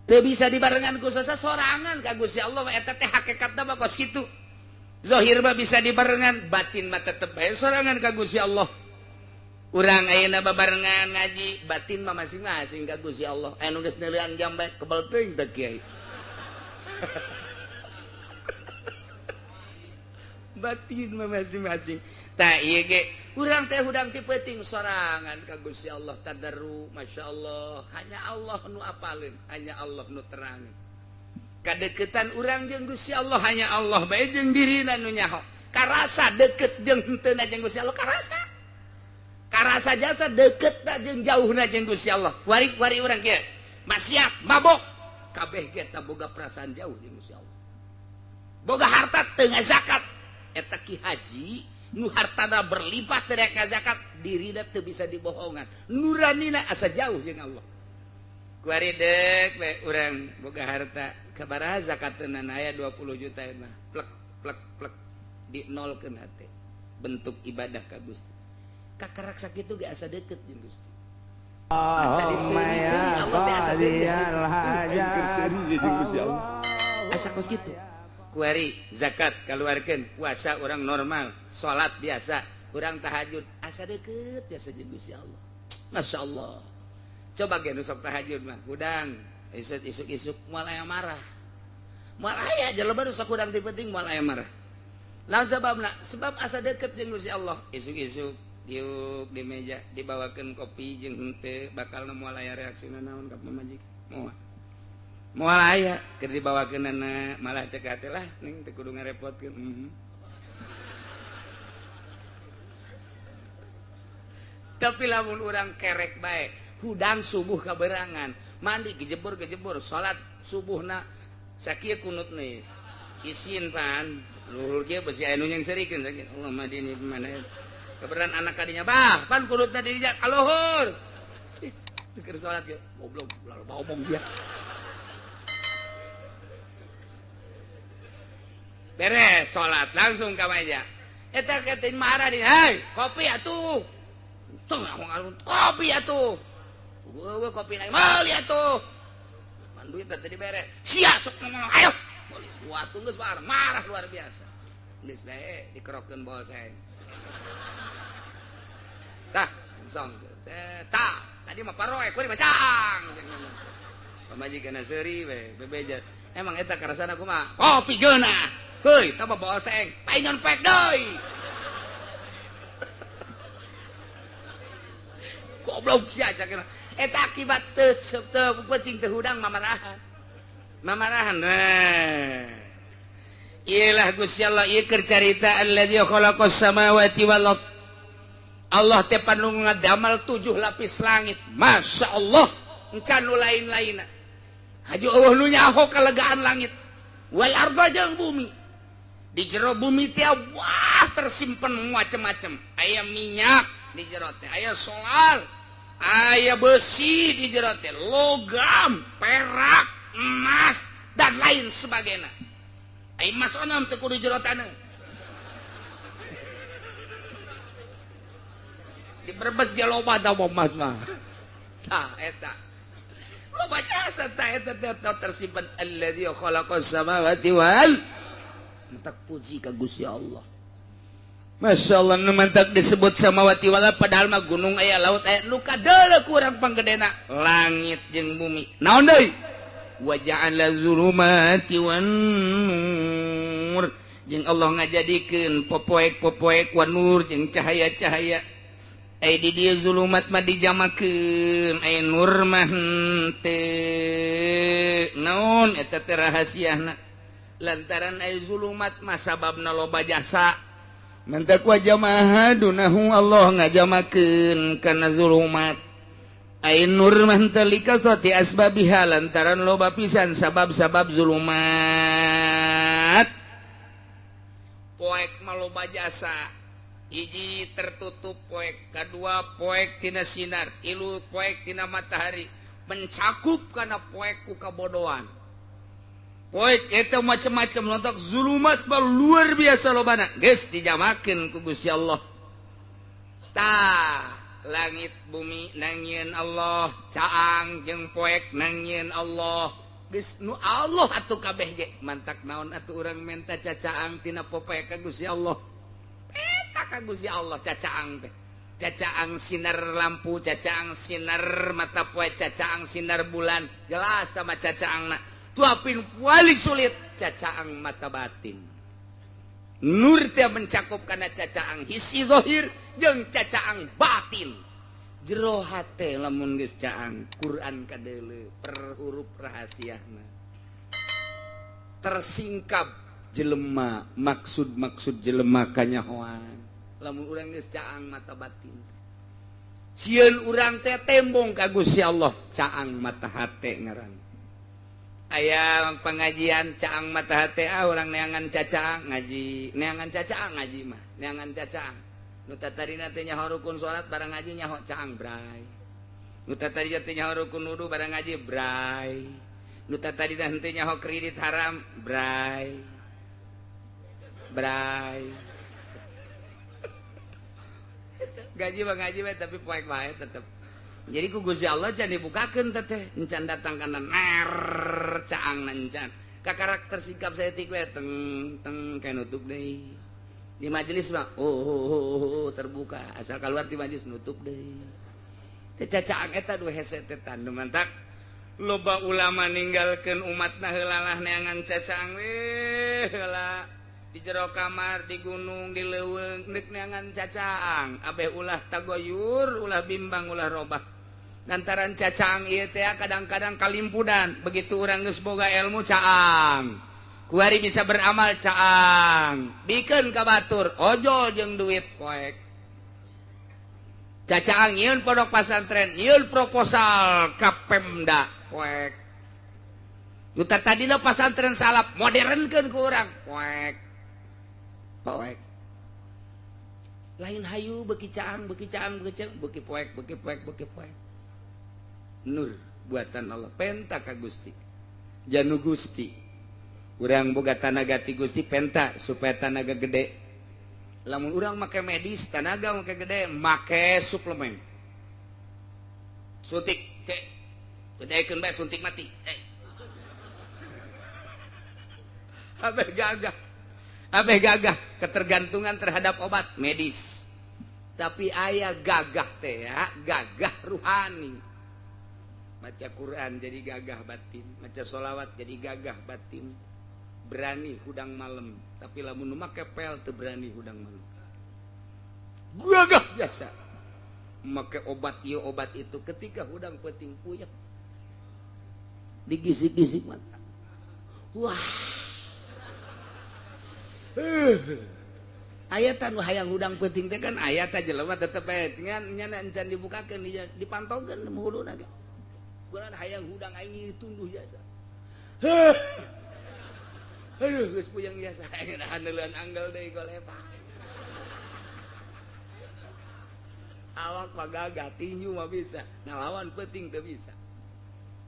Teu bisa dibarengan ku sasaha sorangan ka Gusti Allah eta teh hakikatna mah kos kitu. Zahir mah bisa dibarengan, batin mah tetep bae sorangan ka Gusti Allah. Urang ayeuna babarengan ngaji, batin mah masing-masing ka Gusti Allah. Anu geus neuleuan jam bae kebel teuing teh kiai. Batin mah masing-masing. Tah ieu ge urang teh hudang ti peuting sorangan ka Gusti Allah tadarru, masyaallah. Hanya Allah nu apaleun, hanya Allah nu terangin. Kadeukeutan urang jeung Gusti Allah hanya Allah bae jeung dirina nu nyaho. Karasa deukeut jeung henteu jeung Gusti Allah karasa. Karasa jasa deukeut jeung jauhna jeung Gusti Allah. Wari-wari urang kieu maksiat, mabok, kabeh ge tah boga perasaan jauh jeung Gusti Allah. Boga harta teu ngazakat. Eta ki haji nu hartana berlipat teu zakat dirina teu bisa dibohongan nuranina asa jauh jeung Allah. Kuari deuk we urang boga harta kabaraha zakatna aya 20 juta mah plek plek plek di nolkeun hate bentuk ibadah ka Gusti. Kakarak sakitu ge asa deukeut jeung Gusti. Asa diseuri-seuri Allah teh asa seuri aing jeung Gusti Allah. Asa kos kitu. Kuari zakat keluarkan, puasa orang normal, salat biasa, orang tahajud asa deket biasa jeung Gusti Allah. Masya Allah. Coba ge nu sok tahajud mah, hudang isuk-isuk moal aya marah. Moal aya jelema nu sok hudang ti penting moal aya marah. Lawan sababna, sebab asa deket jeung Gusti Allah. Isuk-isuk diuk di meja dibawakeun kopi jeung henteu bakalna moal aya reaksina naon ka pamajikan. Moal. Moal aya keur dibawakeunana malah cek hate lah ning teu kudu ngarepotkeun. Tapi lamun urang kerek bae hudang subuh kaberangan mandi gejebur-gejebur salat subuhna sakieu kunut nih isin pan luhur kieu besi aya nu nyengserikeun sakieu Allah mah dini mana keberan anak kadinya bah pan kunutna di dinya ka luhur keur salat kieu goblok ulah loba omong sia. Beres salat langsung ka meja. Eta ketin marah di, "Hei, kopi atuh." Tengah kopi atuh. Gua kopi naik meuli atuh. Pan duit teh dibere. Sia sok ngomong, ayo. Meuli. Wah, geus marah luar biasa. Geus bae dikerokeun bolseng. Tah, langsung. Tah, tadi mah paroe, kuari macang. Pamajikan seuri we, bebeja. Emang eta karasana kumaha? Kopi geunah. Heuy, tah mah bolseng, paingan pek deui. Goblok sia cakena. Eta akibat teu penting teu hudang mamarahan. Mamarahan. Nah. Iyalah Gusti Allah ieu keur carita allazi khalaqas samawati wal ard. Allah teh panu ngadamal 7 lapis langit. Masya Allah, encan nu lain-lainna. Haju eueuh nu nyaho kalegaan langit. Wal arda jeung bumi. Di jero bumi teh wah tersimpen macam-macam. Aya minyak di jero teh, aya solar, aya besi di jero teh, logam, perak, emas dan lain sebagainya. Aya emas onom teu kudu jero taneuh. Di Brebes ge loba tah emas mah. Tah eta. Loba jasa tah eta teh tersimpen allazi khalaqas samawati wal mentak puji ka Gusti Allah. Masya Allah nu mantak disebut samawati wal padahal mah gunung aya laut aya nu kadeuleu kurang panggedena langit jeung bumi. Naon deui? Wa ja'ala zulumati wan nur jeung Allah ngajadikeun popoek-popoek wan nur jeung cahaya-cahaya. Ai di dieu zulumat mah dijamakeun, ai nur mah henteu. Naon eta teh rahasiana? Lantaran ai zulumat mah sababna loba jasa. Mantak wa jamaah dunahu Allah ngajamakeun kana zulumat. Ai nur mah henteu likasati asbabiha lantaran loba pisan sabab-sabab zulumat. Poek mah loba jasa. Hiji tertutup poek, kedua poek tina sinar, tilu poek tina matahari, mencakup kana poek ku kabodohan. Poek eta macam-macam lontak zulumat mah luar biasa lobana. Geus dijamakeun ku Gusti Allah. Tah, langit bumi nangieun Allah, caang jeung poek nangieun Allah. Geus nu Allah atuh kabeh ge, mantak naon atuh urang menta cacaang tina popoek ka Gusti Allah. Ka Gusti Allah cacaang teh, cacaang sinar lampu, cacaang sinar mata poe, cacaang sinar bulan, jelas tama cacaangna. Tuapin paling sulit cacaang mata batin. Nur teh mencakup kana cacaang hisi zahir jeung cacaang batin. Jero hate lamun geus caang Quran kadeuleu per huruf rahasiana. Tersingkap jelema maksud-maksud jelema kanyahoan. Lamun urang geus caang mata batin, sieun urang teh tembong ka Gusti Allah, caang mata hate ngaran. Aya pengajian caang mata hate, ah urang neangan cacaang ngaji, neangan cacaang ngaji mah, neangan cacaang. Nu tatadina teh nyaho rukun salat barang ngaji nyaho caang bray. Nu tatadina teh nyaho rukun wudu barang ngaji bray. Nu tatadina henteu nyaho kredit haram bray. Bray. Gaji mah ngaji mah tapi poek bae tetep. Jadi ku Gusti Allah can dibukakeun teteh, encan datang kana ner caang encan. Ka karakter sikap saeutik we teng teng kayak nutup deui. Di majelis mah oh, terbuka, asal keluar di majelis nutup deui. Teh cacaang eta dua hese teh tandu mantak. Loba ulama ninggalkeun umatna heulalah neangan cacaang we heula. Di jero kamar, di gunung, di leuweung, neuk neangan cacaang, abeh ulah tagoyur, ulah bimbang, ulah robah. Lantaran cacaang ieu teh kadang-kadang kalimpudan, begitu urang geus boga ilmu caang. Kuari bisa beramal caang, bikeun ka batur, ojol jeung duit poek. Cacaang nyieun pondok pasantren, nyieun proposal ka Pemda poek. Nu tadina pasantren salap modernkeun ku urang poek. Poek. Lain hayu beki caang, beki caang, beki caang, beki poek, beki poek, beki poek. Nur buatan Allah, penta ka Gusti. Janu Gusti. Urang boga tanaga ti Gusti penta supaya tanaga gede. Lamun urang make medis, tanaga make gede, make suplemen. Suntik, cek. Gedekeun bae suntik mati. Abeh gagah. Abeh gagah ketergantungan terhadap obat medis. Tapi ayah gagah teh ya, gagah ruhani. Baca Quran jadi gagah batin, baca sholawat jadi gagah batin. Berani hudang malam, tapi lamun make pel teu berani hudang malam. Gagah biasa. Make obat ieu obat itu ketika hudang peuting puyeng. Digisik-gisik mata. Wah. Ayat anu hayang hudang peuting teh kan ayat teh jelema tetep bae ngan nyana encan dibukakeun dipantaukeun huluna ge. Kuran hayang hudang aing tunduh jasa. Aduh geus puyeng jasa aing haneuleun anggal deui golepa. Awak mah gagah tinju mah bisa, ngalawan peuting teu bisa.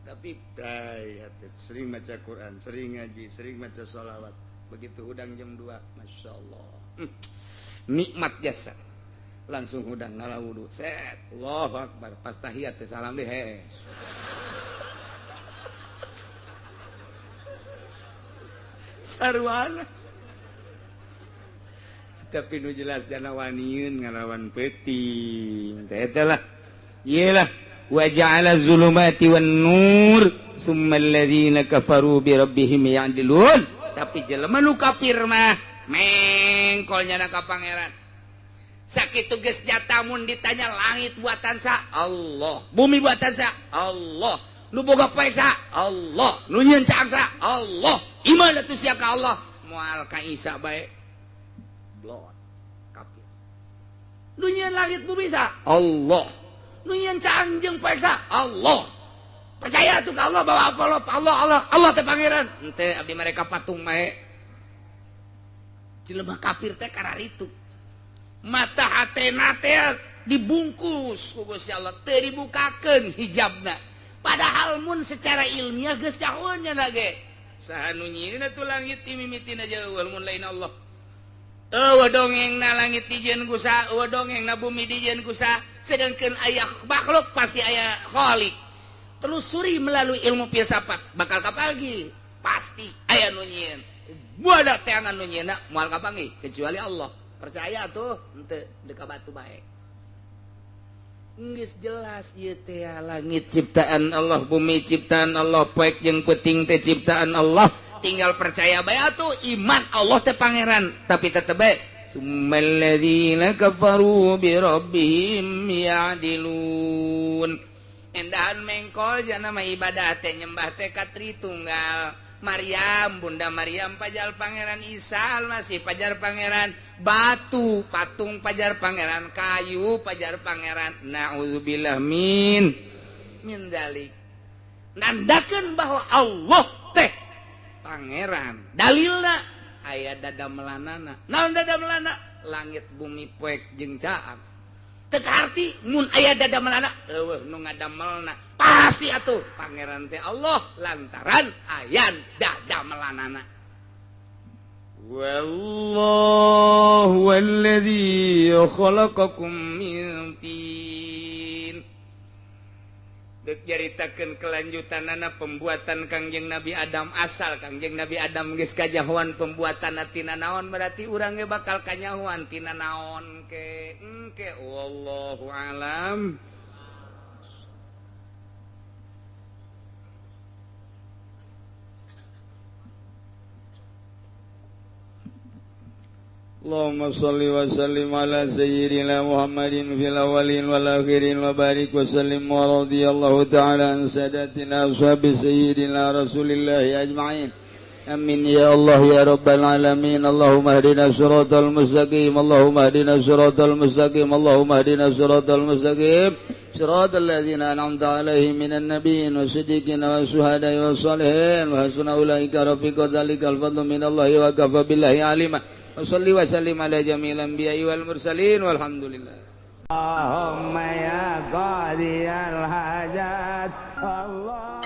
Tapi sering baca Quran, sering ngaji, sering baca sholawat. Begitu hudang jam 2, Masya Allah, nikmat jasa. Langsung hudang ngala wudu, set, Allahu Akbar. Pas tahiyat teh salam deh, he. Sarwana. Tapi nu jelas jana waniun ngalawan peuting. Teh eta lah. Ieu lah. Wa ja'ala zulumati wan nur summa alladzina kafaru bi rabbihim ya'dilun. Tapi jelema nu kafir mah mengkol nyana ka pangeran. Sakitu geus jata mun ditanya langit buatan sa Allah, bumi buatan sa Allah, nu boga poek sa Allah, nu nyieun caang sa Allah. Iman atuh sia ka Allah, moal ka Isa bae. Blot kafir. Nu nyieun langit bumi sa Allah, nu nyieun caang jeung poek sa Allah. Percaya tuh ka Allah bahwa apa Allah Allah Allah Allah teh pangeran. Henteu abdi mereka patung bae. Jelema kafir teh kararitu. Mata hatena teh dibungkus ku Gusti Allah, teu dibukakeun hijabna. Padahal mun secara ilmiah geus cahueun nya ge. Saha nu nyieunna tu langit ti mimitina jauh mun lain Allah. Eueuh dongengna langit dijieun ku saha, eueuh dongengna bumi dijieun ku saha, sedangkeun aya makhluk pasti aya khalik. Telusuri melalui ilmu filsafat bakal kapagi pasti aya nu nyieun. Buada teangan nu nyieunna moal kapanggih kecuali Allah. Percaya tuh henteu deka batu bae. Geus jelas ieu teh langit ciptaan Allah, bumi ciptaan Allah, poek jeung peuting teh ciptaan Allah. Tinggal percaya bae atuh iman Allah teh pangeran, tapi tetep bae summalladzina kafaru bi rabbihim ya'dilun. Endahan mengkol jana mah ibadah teh nyembah teh ka Tritunggal. Maryam, Bunda Maryam pajar Pangeran Isa Almasih pajar Pangeran, batu patung pajar Pangeran, kayu pajar Pangeran. Na'udzubillah min dalik. Nandakeun bahwa Allah teh pangeran. Dalilna aya dadamelanana. Naon dadamelana? Langit bumi poek jeung caang. Teu kaarti mun aya dadamelana eueuh nu ngadamelna. Pasti atuh pangeran teh Allah lantaran aya dadamelanana. Wallahu alladzi khalaqakum min tin. Deuk nyaritakeun kelanjutanana pembuatan Kangjeng Nabi Adam, asal Kangjeng Nabi Adam geus kajahoan pembuatanna tina naon, berarti urang ge bakal kanyahoan tina naon ke engke wallahu alam. Allahumma salli wa sallim ala sayyidina Muhammadin fil awwalin wal akhirin wa barik wa sallim wa radiyallahu ta'ala an sadatina ashabi sayyidina Rasulillahi ajma'in. Amin ya Allah ya rabbal alamin. Allahumma hdina siratal mustaqim. Allahumma hdina siratal mustaqim. Allahumma hdina siratal mustaqim. Siratal ladzina an'amta 'alaihim minan nabiyyin wasiddiqin wasyuhada'i wassalihin wa hasuna ulaika rafiqa. Dzalikal fadlu minallahi wa kafa billahi alima. Salli wa sallim ala jami'il anbiya'i wal mursalin walhamdulillah. Allahumma ya qadiyal hajat. Allah.